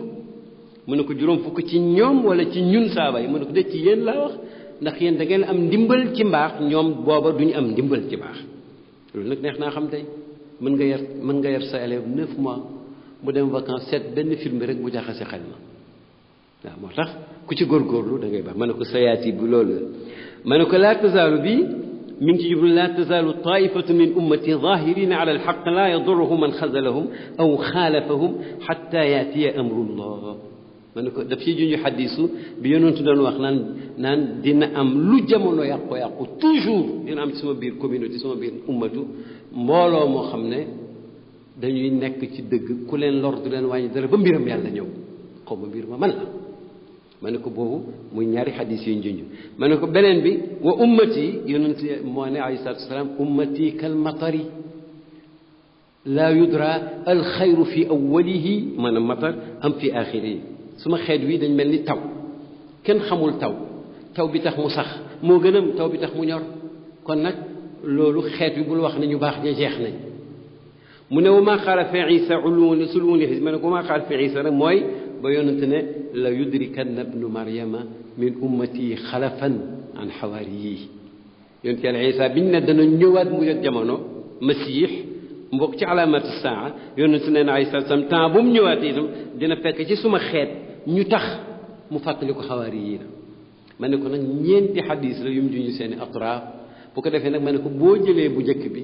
C: mu ne ko juróom fukk ci ñoom wala ci ñun saaba yi mu ne ko de ci yéen laa wax ndax yéen da ngeen am ndimbal ci mbaax ñoom booba duñu am ndimbal ci baax loolu nag neex naa xam tey mën nga yar sa élève 9 mois mu dem vacances seet benn film rek bu jaxase xel ma waaw moo tax ku ci góorgóorlu da ngay baax ma ne ko sayaati bu loolu ma ne ko laa tazaalu bi mi ngi ci jublu laa tazaalu taifatu min ummati zahirina ala alxaq laa yadurruhum man xazalahum aw xaalafahum xatta yaatiya amrullah ma ne ko daf ci junju xadisu bi yonentu doon wax naan dina am lu jamono yàqu toujours dina am ci sama biir communauté sama biir ummatu mbooloo moo xam ne dañuy nekk ci dëgg ku leen lor du leen wàññi dara ba mbiram yàlla ñëw xaw ma mbir ma man la ma ne ko boobu muy ñaari xadis yu junj ma ne ko beneen bi wa ummati yonent moo ne alayhi salaatu wasalaam ummati kal matari laa yudra alxayru fi awwalihi maanaam matar am fi axirihi suma xeet wi dañ mel ni taw kenn xamul taw bi tax mu sax moo gën a taw bi tax mu ñor kon nag loolu xeet wi bul wax ne ñu baax ña jeex nañ mu ne wa maa xaala fi isa uluwun sulwuni xis ma ne ko wa maa xaala fi isa nag mooy ba yonente ne la yudrikanna ibnu maryama min ummati xalafan an xawaariyi yonente yàlla isa biñ ne dana ñëwaat mu yot jamono masiix mbokk ci alaamatu saa yonente ne na alayhi salaam temps bu mu ñëwaat itam dina fekk ci suma xeet ñu tax mu fàttali ko xawaariyi na ma ne ko nag ñeenti xadis la yu mu juñu seeni atraaf bu ko defee nag ma ne ko boo jëlee bu njëkk bi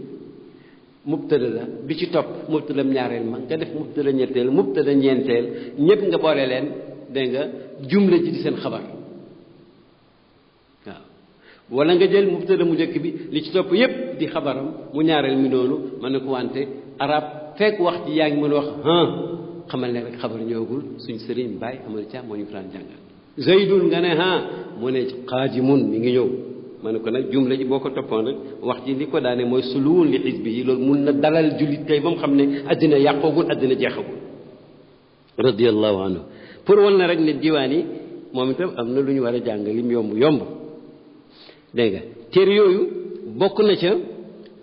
C: mubtada la bi ci topp mubtada ñaareel ma nga def mubtada ñetteel mubtada ñeenteel ñëpp nga boole leen dégg nga jumla ji di seen xabar waaw wala nga jël mubtada mu njëkk bi li ci topp yépp di xabaram mu ñaareel mi noonu ma ne ko wante arab fekk wax ji yaa ngi mën a wax xamal ne rek xabar ñëwagul suñ sëriñ Baay Amadou Thiam moo ñu ko daan jàngal zaydun nga ne mu ne qaajimun mi ngi ñëw ma ne ko nag jumla ji boo ko toppoon rek wax ji li ko daane mooy suluwun li xisbi yi loolu mun na dalal jullit tey ba mu xam ne addina yàqoogul addina jeexagul radiallahu anhu pour wal na rek ne diwaan yi moom itam am na lu ñu war a jàng lim yomb dégg nga téere yooyu bokk na ca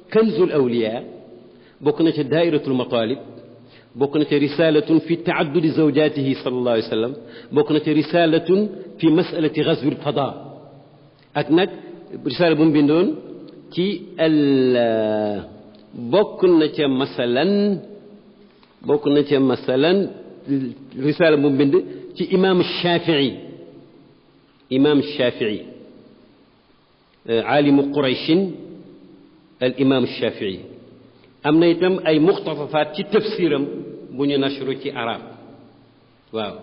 C: kanzul awliya bokk na ca daairatul matalib bokk na ca risalatun fi taaddudi zawjatihi sallallahu alayhi wa sallam bokk na ca risalatun fi masalati gazwi lfada ak nag risaala bu mu bindoon ci bokk na ca masalan risaala bu mu bind ci imam Shafii aalimu Qurayshin al imam Shafii am na itam ay muxtasafaat ci tafsiram bu ñu nashru ci arab waaw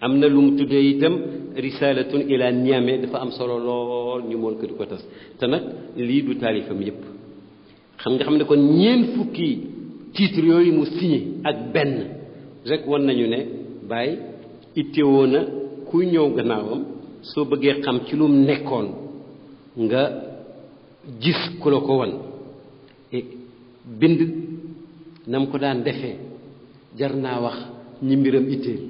C: am na lu mu tuddee itam risalatun ila Niamey dafa am solo lool ñu mool ko di ko tas te nag lii du taalifam yépp xam ne kon ñeent fukki titre yooyu mu signé ak benn rek wan nañu ne Baay ittewoo na kuy ñëw gannaawam soo bëggee xam ci lu mu nekkoon nga gis ku la ko wan bind na mu ko daan defee jar naa wax ñi mbiram itteel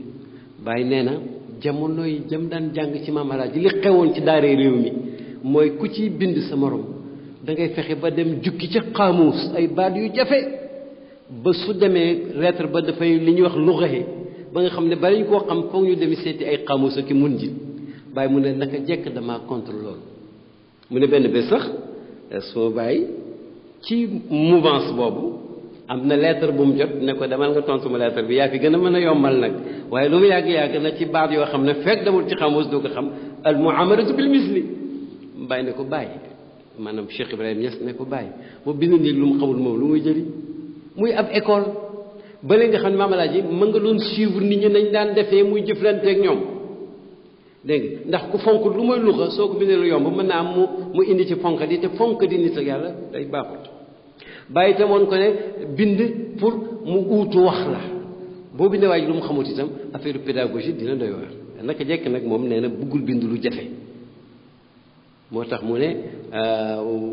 C: Baay nee na jamono yi jëm daan jàng ci Maam Alaaji li xewoon ci daaree réew mi mooy ku ciy bind sa morom da ngay fexe ba dem jukki ca xaamuus ay baat yu jafe ba su demee lettre ba dafay li ñuy wax lugahe ba nga xam ne bari ñu koo xam foog ñu demi seeti ay xaamuus ak mun ji Baay mu ne naka jekk damaa contre loolu mu ne benn bés sax soo Baay ci mouvance boobu am na lettre bu mu jot ne ko demal nga tontu ma lettre bi yaa fi gën a mën a yombal nag waaye lu mu yàgg na ci baat yoo xam ne fekk demul ci xamuus doo ko xam al muamalatu bil misli Baay ne ko Baay maanaam Cheikh Ibrahima Niass ne ko Baay mu bind nii lu mu xamul moom lu muy jëriñ muy ab école ba léegi nga xam ne Maam Alaaji mën nga doon suivre nit ñi nañ daan defee muy jëflanteeg ñoom dégg nga ndax ku fonk lu muy luxa soo ko bindee lu yomb mën naa am mu indi ci fonk di te fonk di nit ak yàlla day baaxut Bàyyi itam woon ko ne bind pour mu uutu wax la boo bindee waaj lu mu xamut itam affaire pédagogie dina doy waar naka jekk nag moom nee na bëggul bind lu jafe moo tax mu ne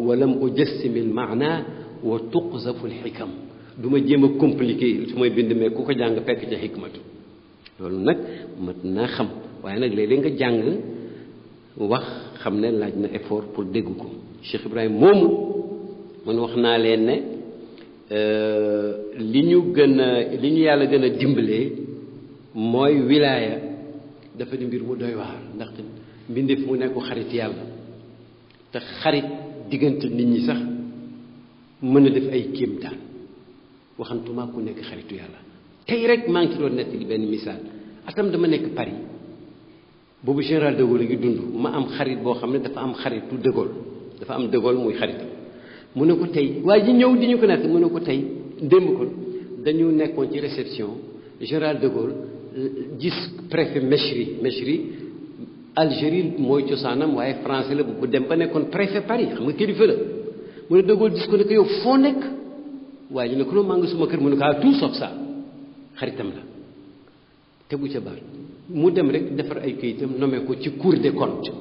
C: walam ujassimil maana wa tuqzafu lxikam du ma jéem a compliqué su may bind mais ku ko jàng fekk ca xikmatu loolu nag mat naa xam waaye nag léeg-léeg nga jàng wax xam ne laaj na effort pour dégg ko Cheikh Ibrahima moomu man wax naa leen ne li ñu yàlla gën a dimbalee mooy wilaaya dafa di mbir mu doy waar ndaxte mbindeef mu nekk xarit yàlla te xarit diggante nit ñi sax mën a def ay kéemtaan waxantuma ku nekk xaritu yàlla. tey rek maa ngi ci doon nettali benn misaal atam dama nekk Paris boobu général de Gaulle ngi dund ma am xarit boo xam ne dafa am xaritu de Gaulle dafa am de Gaulle muy xaritam mu ne ko tey waa ji ñëw di ñu ko nekk mu ne ko tey démb ko dañu nekkoon ci réception général de Gaulle gis préfet Mechri Algérie mooy cosaanam waaye français la bu dem ba nekkoon préfet Paris xam nga kilifa la mu ne de Gaulle gis ko ne ko yow foo nekk waa ji ne ko maa ngi suma kër mu ne ko tout sauf ça xaritam la tegu ca baat mu dem rek defar ay këyitam nommé ko ci cour des comptes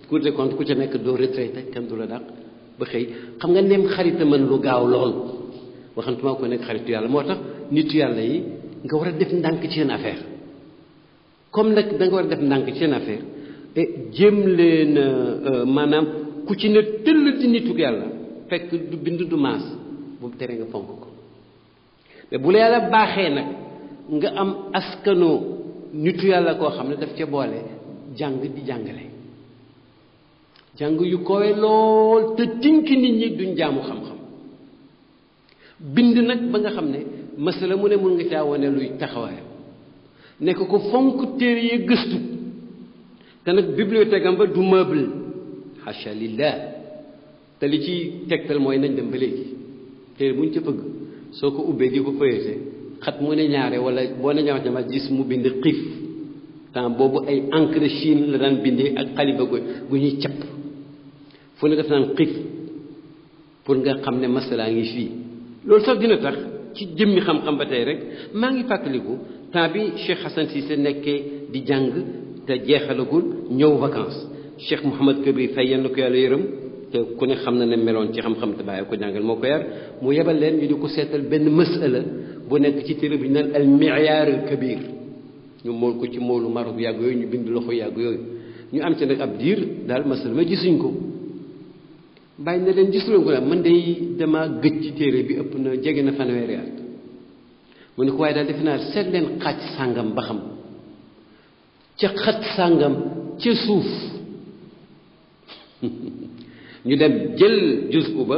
C: ku ca nekk doo retraité kenn du la dàq ba xëy xam nga nem xarita mën lu gaaw lool waxantuma ko nekk xaritu yàlla moo tax nitu yàlla yi nga war a def ndànk ci seen affaire comme nag da nga war a def ndànk ci seen affaire et jéem leen maanaam ku ci ne tëll di nitu yàlla fekk du bind du maas bu mu tere nga fonk ko mais bu la yàlla baaxee nag nga am askanoo nitu yàlla koo xam ne daf ca boole jàng di jàngale jàng yu kowe lool te tinki nit ñi duñ jaamu xam-xam bind nag ba nga xam ne masala mu ne mun nga caa wane luy taxawaayam nekk ko fonk téere yi gëstu te nag bibliothèque am ba du meuble hacha lillah te li ci tegtal mooy nañ dem ba léegi téere buñ ca fëgg soo ko ubbee di ko fëyete xat mu ne ñaare wala boo ne ñaar jama gis mu bind xiif temps boobu ay encre Chine la daan bindee ak xaliba gu ñuy capp fu ne def naan xiif pour nga xam ne masalaa ngi fii loolu sax dina tax ci jëmmi xam-xam ba tey rek maa ngi fàttaliku temps bi Cheikh Hassan Cissé nekkee di jàng te jeexalagul ñëw vacances Cheikh Mouhamad Kabir Faye yal na ko yàlla yërëm te ku ne xam na ne meloon ci xam-xam te bàyyi ko jàngal moo ko yar mu yebal leen ñu di ko seetal benn masala bu nekk ci téere bi ñu naan al mi'yar al kabir ñu mool ko ci moolu Maroc yàgg yooyu ñu bind loxo yàgg yooyu ñu am ci nag ab diir daal masala ma gisuñ ko bàyyi na leen gisuleen ko daal man day dama gëj ci téere bi ëpp na jege na fanweeri at mu ne ko waaye daal defe naa seet leen xaaj sàngam ba xam ca xat sàngam ca suuf ñu dem jël jus ba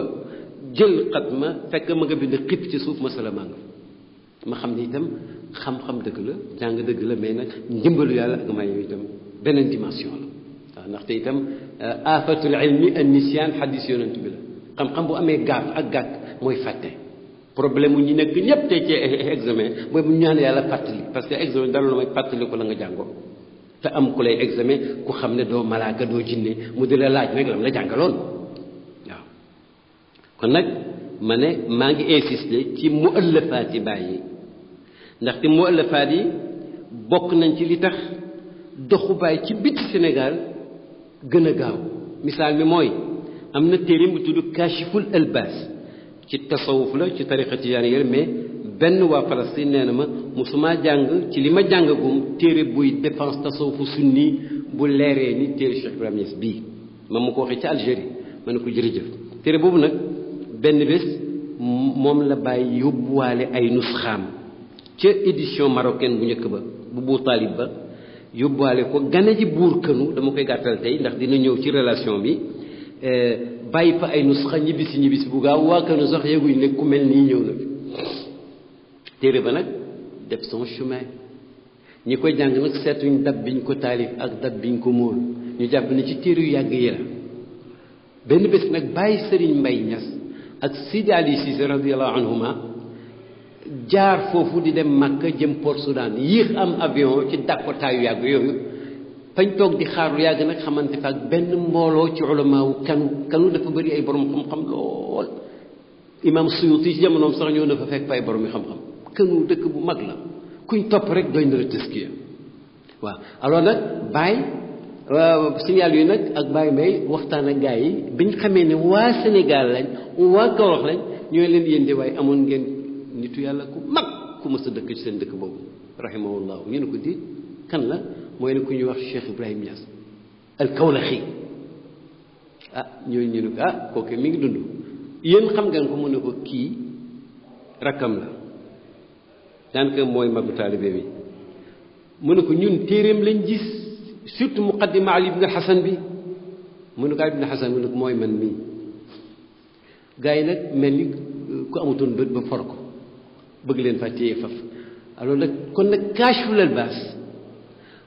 C: jël xat ma fekk ma nga bind xib ci suuf masala maa nga ma xam ni itam xam-xam dëgg la jàng dëgg la mais nag njëmbalu yàlla ak may itam beneen dimension la waaw ndaxte itam afatul ilmi an nisyan xadis yonent bi la xam-xam bu amee gaaf ak gàkk mooy fàtte problème mu ñi nekk ñëpp tey ci examen mooy bu ñaan yàlla fàttali parce que examen dara la mooy fàttali ko la nga jàngoo te am ku lay examen ku xam ne doo malaaka doo jinne mu di la laaj rek lam la jàngaloon waaw kon nag ma ne maa ngi insister ci muallafaat yi bàyyi ndaxte muallafaat yi bokk nañ ci li tax doxu bàyyi ci biti Sénégal gën a gaaw misaal mi mooy am na téere bu tudd Kashiful Albas ci tasawuf la ci tariqa tijaaniyya mais benn waa Palestine nee na ma musuma jàng ci li ma jàngagum téere buy défense tasawufu sunni bu leeree ni téere Cheikh Ibrahima Niass bii ma ko waxee ci Algérie ma ne ko jërëjëf téere boobu nag benn bés moom la bàyyi yóbbuwaale ay nusxaam ca édition marocaine bu njëkk ba bu Buur Taalib ba yóbbuwaale ko gane ji buur kënu dama koy gàttal tey ndax dina ñëw ci relation bi bàyyi fa ay nusxa ñibbisi bu gaaw waa kënu sax yëguñ ne ku mel nii ñëw na fi téere ba nag def son chemin ñi koy jàng nag seetuñ dab biñ ko taalif ak dab biñ ko móol ñu jàpp ne ci téere yu yàgg yi la benn bés nag bàyyi Serigne Mbaye Niass ak Sidi Ali Cissé radiyallahu anhuma jaar foofu di dem Makka jëm Port Soudan yéex am avion ci dàqotaayu yàgg yooyu fañ toog di xaar lu yàgg nag xamante fa ak benn mbooloo ci ulamaawu kanu dafa bëri ay borom xam-xam lool imam Suyuti ci jamonoom sax ñëw na fa fekk fa ay borom yi xam-xam kanu dëkk bu mag la kuñ topp rek doy na la tëskiya waaw alors nag Baye signal yu nag ak Baye Mbaye waxtaan ak gars yi biñ xamee ne waa Sénégal lañ waa Kaolack lañ ñooy leen yéen di waaye amoon ngeen nitu yàlla ku mag ku mës a dëkk ci seen dëkk boobu rahimahullahu ñu ne ko di kan la mooy ne ku ñuy wax Cheikh Ibrahima Niass al Kawlaxi ñooñu ñu ne ko kooku mi ngi dund yéen xam ngeen ko mu ne ko kii rakkam la daanaka mooy magu taalibe bi mu ne ko ñun téeréem lañ gis surtout muqaddima Ali ibn Hasan bi mu ne ko Ali ibn Hasan mu ne ko mooy man mii gars yi nag mel ni ku amutoon bët ba for ko bëgg leen fa téye faf alors nag kon nag Kaashiful Albaas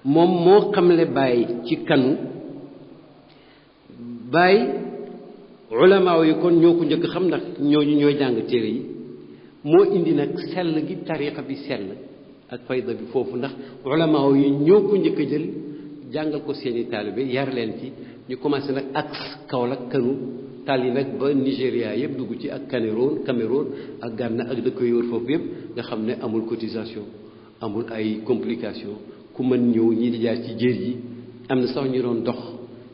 C: moom moo xamle Baay ci kanu Baay ulamaa yi kon ñoo ko njëkk xam ndax ñooñu ñooy jàng téere yi moo indi nag sell gi tariqa bi sell ak fayda bi foofu ndax ulamaa yi ñoo ko njëkk a jël jàngal ko seeni taalibe yar leen ci ñu commencé nag ak Kaolack kanu tàlli nag ba Nigéria yëpp dugg ci ak Cameroun ak Ghana ak dëkk yu wër foofu yëpp nga xam ne amul cotisation amul ay complication ku mën ñëw ñii di jaar ci jéer yi am na sax ñu doon dox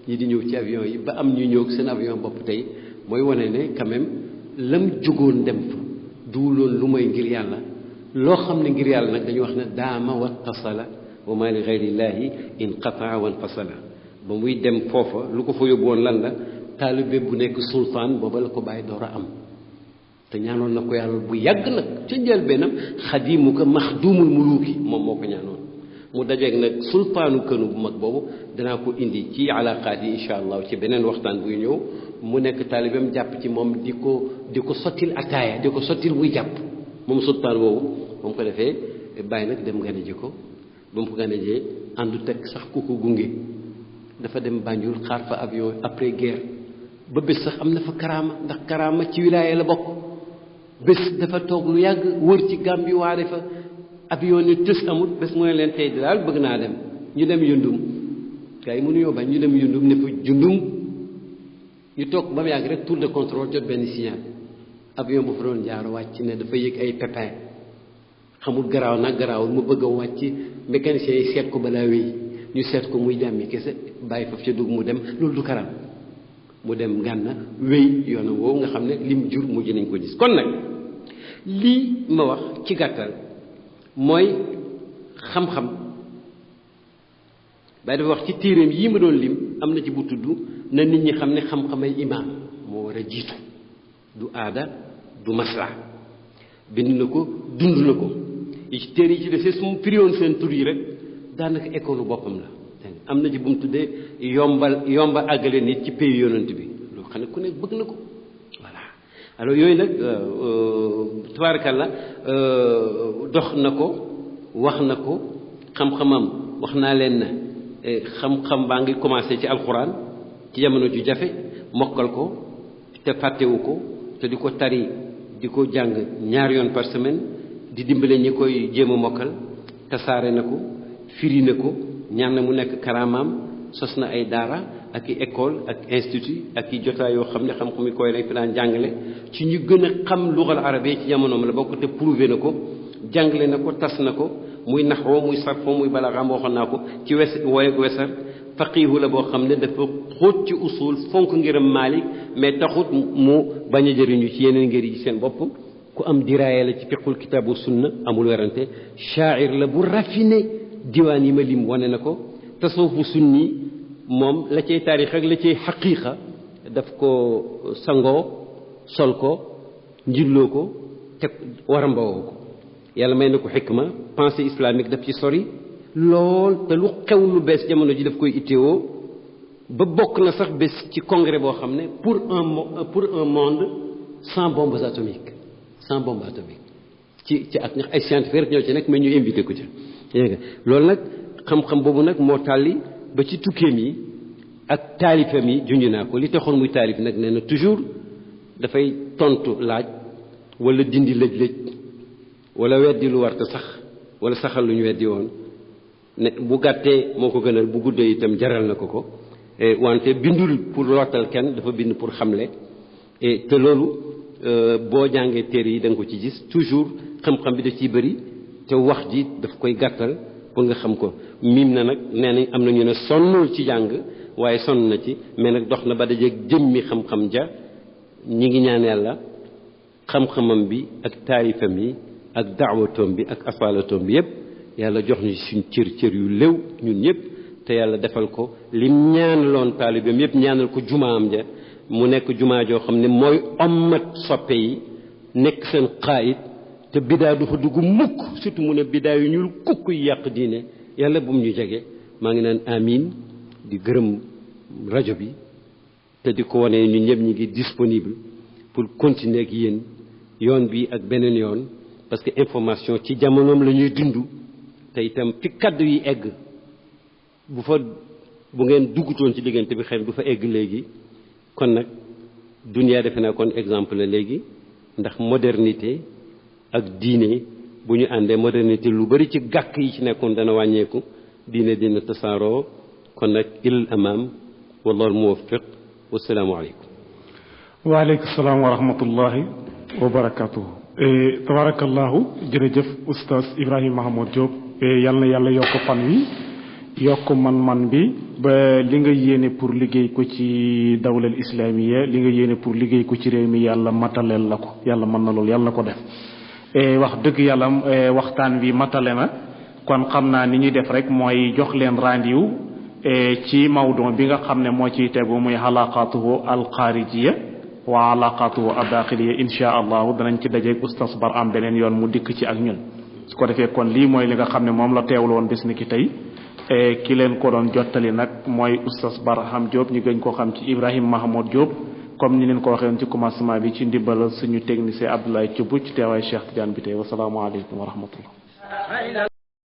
C: ñii di ñëw ci avion yi ba am ñu ñëw seen avion bopp tey mooy wane ne quand même lam jógoon dem fa duuloon lu may ngir yàlla loo xam ne ngir yàlla nag dañu wax ne daama wattasala wa ma li ghayrillaahi inqataa wa infasala ba muy dem foofa lu ko fa yóbbu woon lan la taalibe bu nekk sultaan booba la ko bàyyi door a am te ñaanoon na ko yàlla bu yàgg nag ca njëlbeenam xadimu ko maxdumul muluuki moom moo ko ñaanoon mu dajeeg nag sultaanu kënu bu mag boobu danaa ko indi ci alaqaat yi incha allah ci beneen waxtaan buy ñëw mu nekk taalibeem jàpp ci moom di ko sottil ataaya di ko sottil buy jàpp moom sultaan boobu moom ko defee bàyyi nag dem gane ji ko ba mu ko gane jee àndu teg sax ku ko gunge dafa dem Banjul xaar fa avion après guerre ba bés sax am na fa karaama ndax karaama ci wilaaya la bokk bés dafa toog lu yàgg wër ci Gàmbi waare fa avion ni tës amul bés mu ne leen tey daal bëgg naa dem ñu dem yundum gars yi mënuñoo bañ ñu dem yundum ne fa jundum ñu toog ba mu yàgg rek tour de contrôle jot benn signal avion bu fa doon jaar wàcc ne dafa yëg ay pépin xamul garaaw nag garaawul mu bëgg a wàcc mécanicien yi seet ko balaa wéy ñu seet ko muy jàmmi kese bàyyi foofu ca dugg mu dem loolu du karam mu dem Gànna wéy yoonam woowu nga xam ne lim jur mujj nañ ko gis kon nag lii ma wax ci gàttal mooy xam-xam Baay dafa wax ci téeréem yii ma doon lim am na ci bu tudd na nit ñi xam ne xam-xamay imaam moo war a jiitu du aada du maslaa bind na ko dund na ko yi ci téere yi ci desee su mu firiwoon seen tur yi rek daanaka école boppam la am na ci bu mu tuddee yombal àggale nit ci pays yonent bi loo xam ne ku nekk bëgg na ko voilà alors yooyu nag tabaarakalla dox na ko wax na ko xam-xamam wax naa leen na xam-xam baa ngi commencé ci alxuraan ci jamono ju jafe mokkal ko te fàttewu ko te di ko tari di ko jàng ñaari yoon par semaine di dimbale ñi koy jéem a mokkal tasaare na ko firi na ko ñaan na mu nekk karaamaam sos na ay daara ak i école ak institut ak i jotaay yoo xam ne xam-xam yi koy lañ fi daan jàngale ci ñu gën a xam lugal arabe ci jamonoom la bokk te prouvé na ko jàngale na ko tas na ko muy naxoo muy sarfo muy balaxam waxoon naa ko ci woy ak wesar faqiihu la boo xam ne dafa xóot ci usul fonk ngiram Maalik mais taxut mu bañ a jëriñu ci yeneen ngir yi seen bopp ku am diraaya la ci fiqul kitaabu sunna amul werante shaa'ir la bu raffiné diwaan yi ma lim wane na ko tasawufu sunni moom la cay taarix ak la cay xaqiiqa daf ko sangoo sol ko njilloo ko teg warambawoo ko yàlla may na ko xikma pensée islamique daf ci sori lool te lu xew lu bees jamono ji daf koy itteewoo ba bokk na sax bés ci congrès boo xam ne pour un monde sans bombes atomiques ci ak ñax ay scientifique rek ñoo ci nekk mais ñu invité ko ci dégg nga loolu nag xam-xam boobu nag moo tàlli ba ci tukkeem yi ak taalifam yi junj naa ko li taxoon muy taalif nag nee na toujours dafay tontu laaj wala dindi lëj-lëj wala weddi lu warta sax wala saxal lu ñu weddi woon ne bu gàttee moo ko gënal bu guddee itam jaral na ko wante bindul pour lottal kenn dafa bind pour xamle te loolu boo jàngee téere yi da nga ko ci gis toujours xam-xam bi da ciy bëri te wax ji daf koy gàttal pour nga xam ko miim na nag nee nañ am na ñu ne sonnul ci jàng waaye sonn na ci mais nag dox na ba dajeeg jëmmi xam-xam ja ñi ngi ñaan yàlla xam-xamam bi ak taarifam yi ak daawatoom bi ak asaalatoom bi yépp yàlla jox ñu suñ cër yu léw ñun ñëpp te yàlla defal ko lim ñaanaloon taalibeem yépp ñaanal ko jumaam ja mu nekk jumaa joo xam ne mooy ommat soppe yi nekk seen xaayit te bidaa du fa dugg mukk surtout mu ne bidaa yu ñuul kukk yu yàq diine yàlla bu mu ñu jege maa ngi naan amiin di gërëm rajo bi te di ko wane ñun ñëpp ñi ngi disponible pour continuer ak yéen yoon bi ak beneen yoon parce que information ci jamonoom la ñuy dund te itam fi kaddu yi egg bu ngeen duggutoon ci diggante bi xel du fa egg léegi kon nag dunia defe naa kon exemple la léegi ndax modernité ak diine bu ñu àndee modernité lu bari ci gàkk yi ci nekkoon dana wàññeeku diine dina tasaaroo kon nag ilal amaam wallahu muwaffiq wassalaamu aleykum
D: waaleykum salaam wa rahmatullahi wa barakatuh tabarakallahu jërëjëf oustaz Ibrahima Mahmoud Diop yal na yàlla yokk fan wi yokk man bi ba li nga yéene pour liggéey ko ci dawlal islamiya li nga yéene pour liggéey ko ci réew mi yàlla mataleel la ko yàlla mën na loolu yàlla na ko def wax dëgg yàlla waxtaan wi matale na kon xam naa ni ñuy def rek mooy jox leen rendez-vous ci mawdon bi nga xam ne moo ciy tegu muy alaqatuhu alxaarijiya wa alaqatuhu addaxiliya insha allahu danañ ci dajeeg oustaz Bar am beneen yoon mu dikk ci ak ñun su ko defee kon lii mooy li nga xam ne moom la teewlu woon bés ni ki tey ki leen ko doon jottali nag mooy oustaz Barham Diop ñu gën koo xam ci Ibrahima Mahmoud Diop comme ni leen ko waxee woon ci commencement bi ci ndimbalal suñu technicien Abdoulaye Thioub ci teewaay Cheikh Tidiane bi tey wasalaamaaleykum wa rahmatullah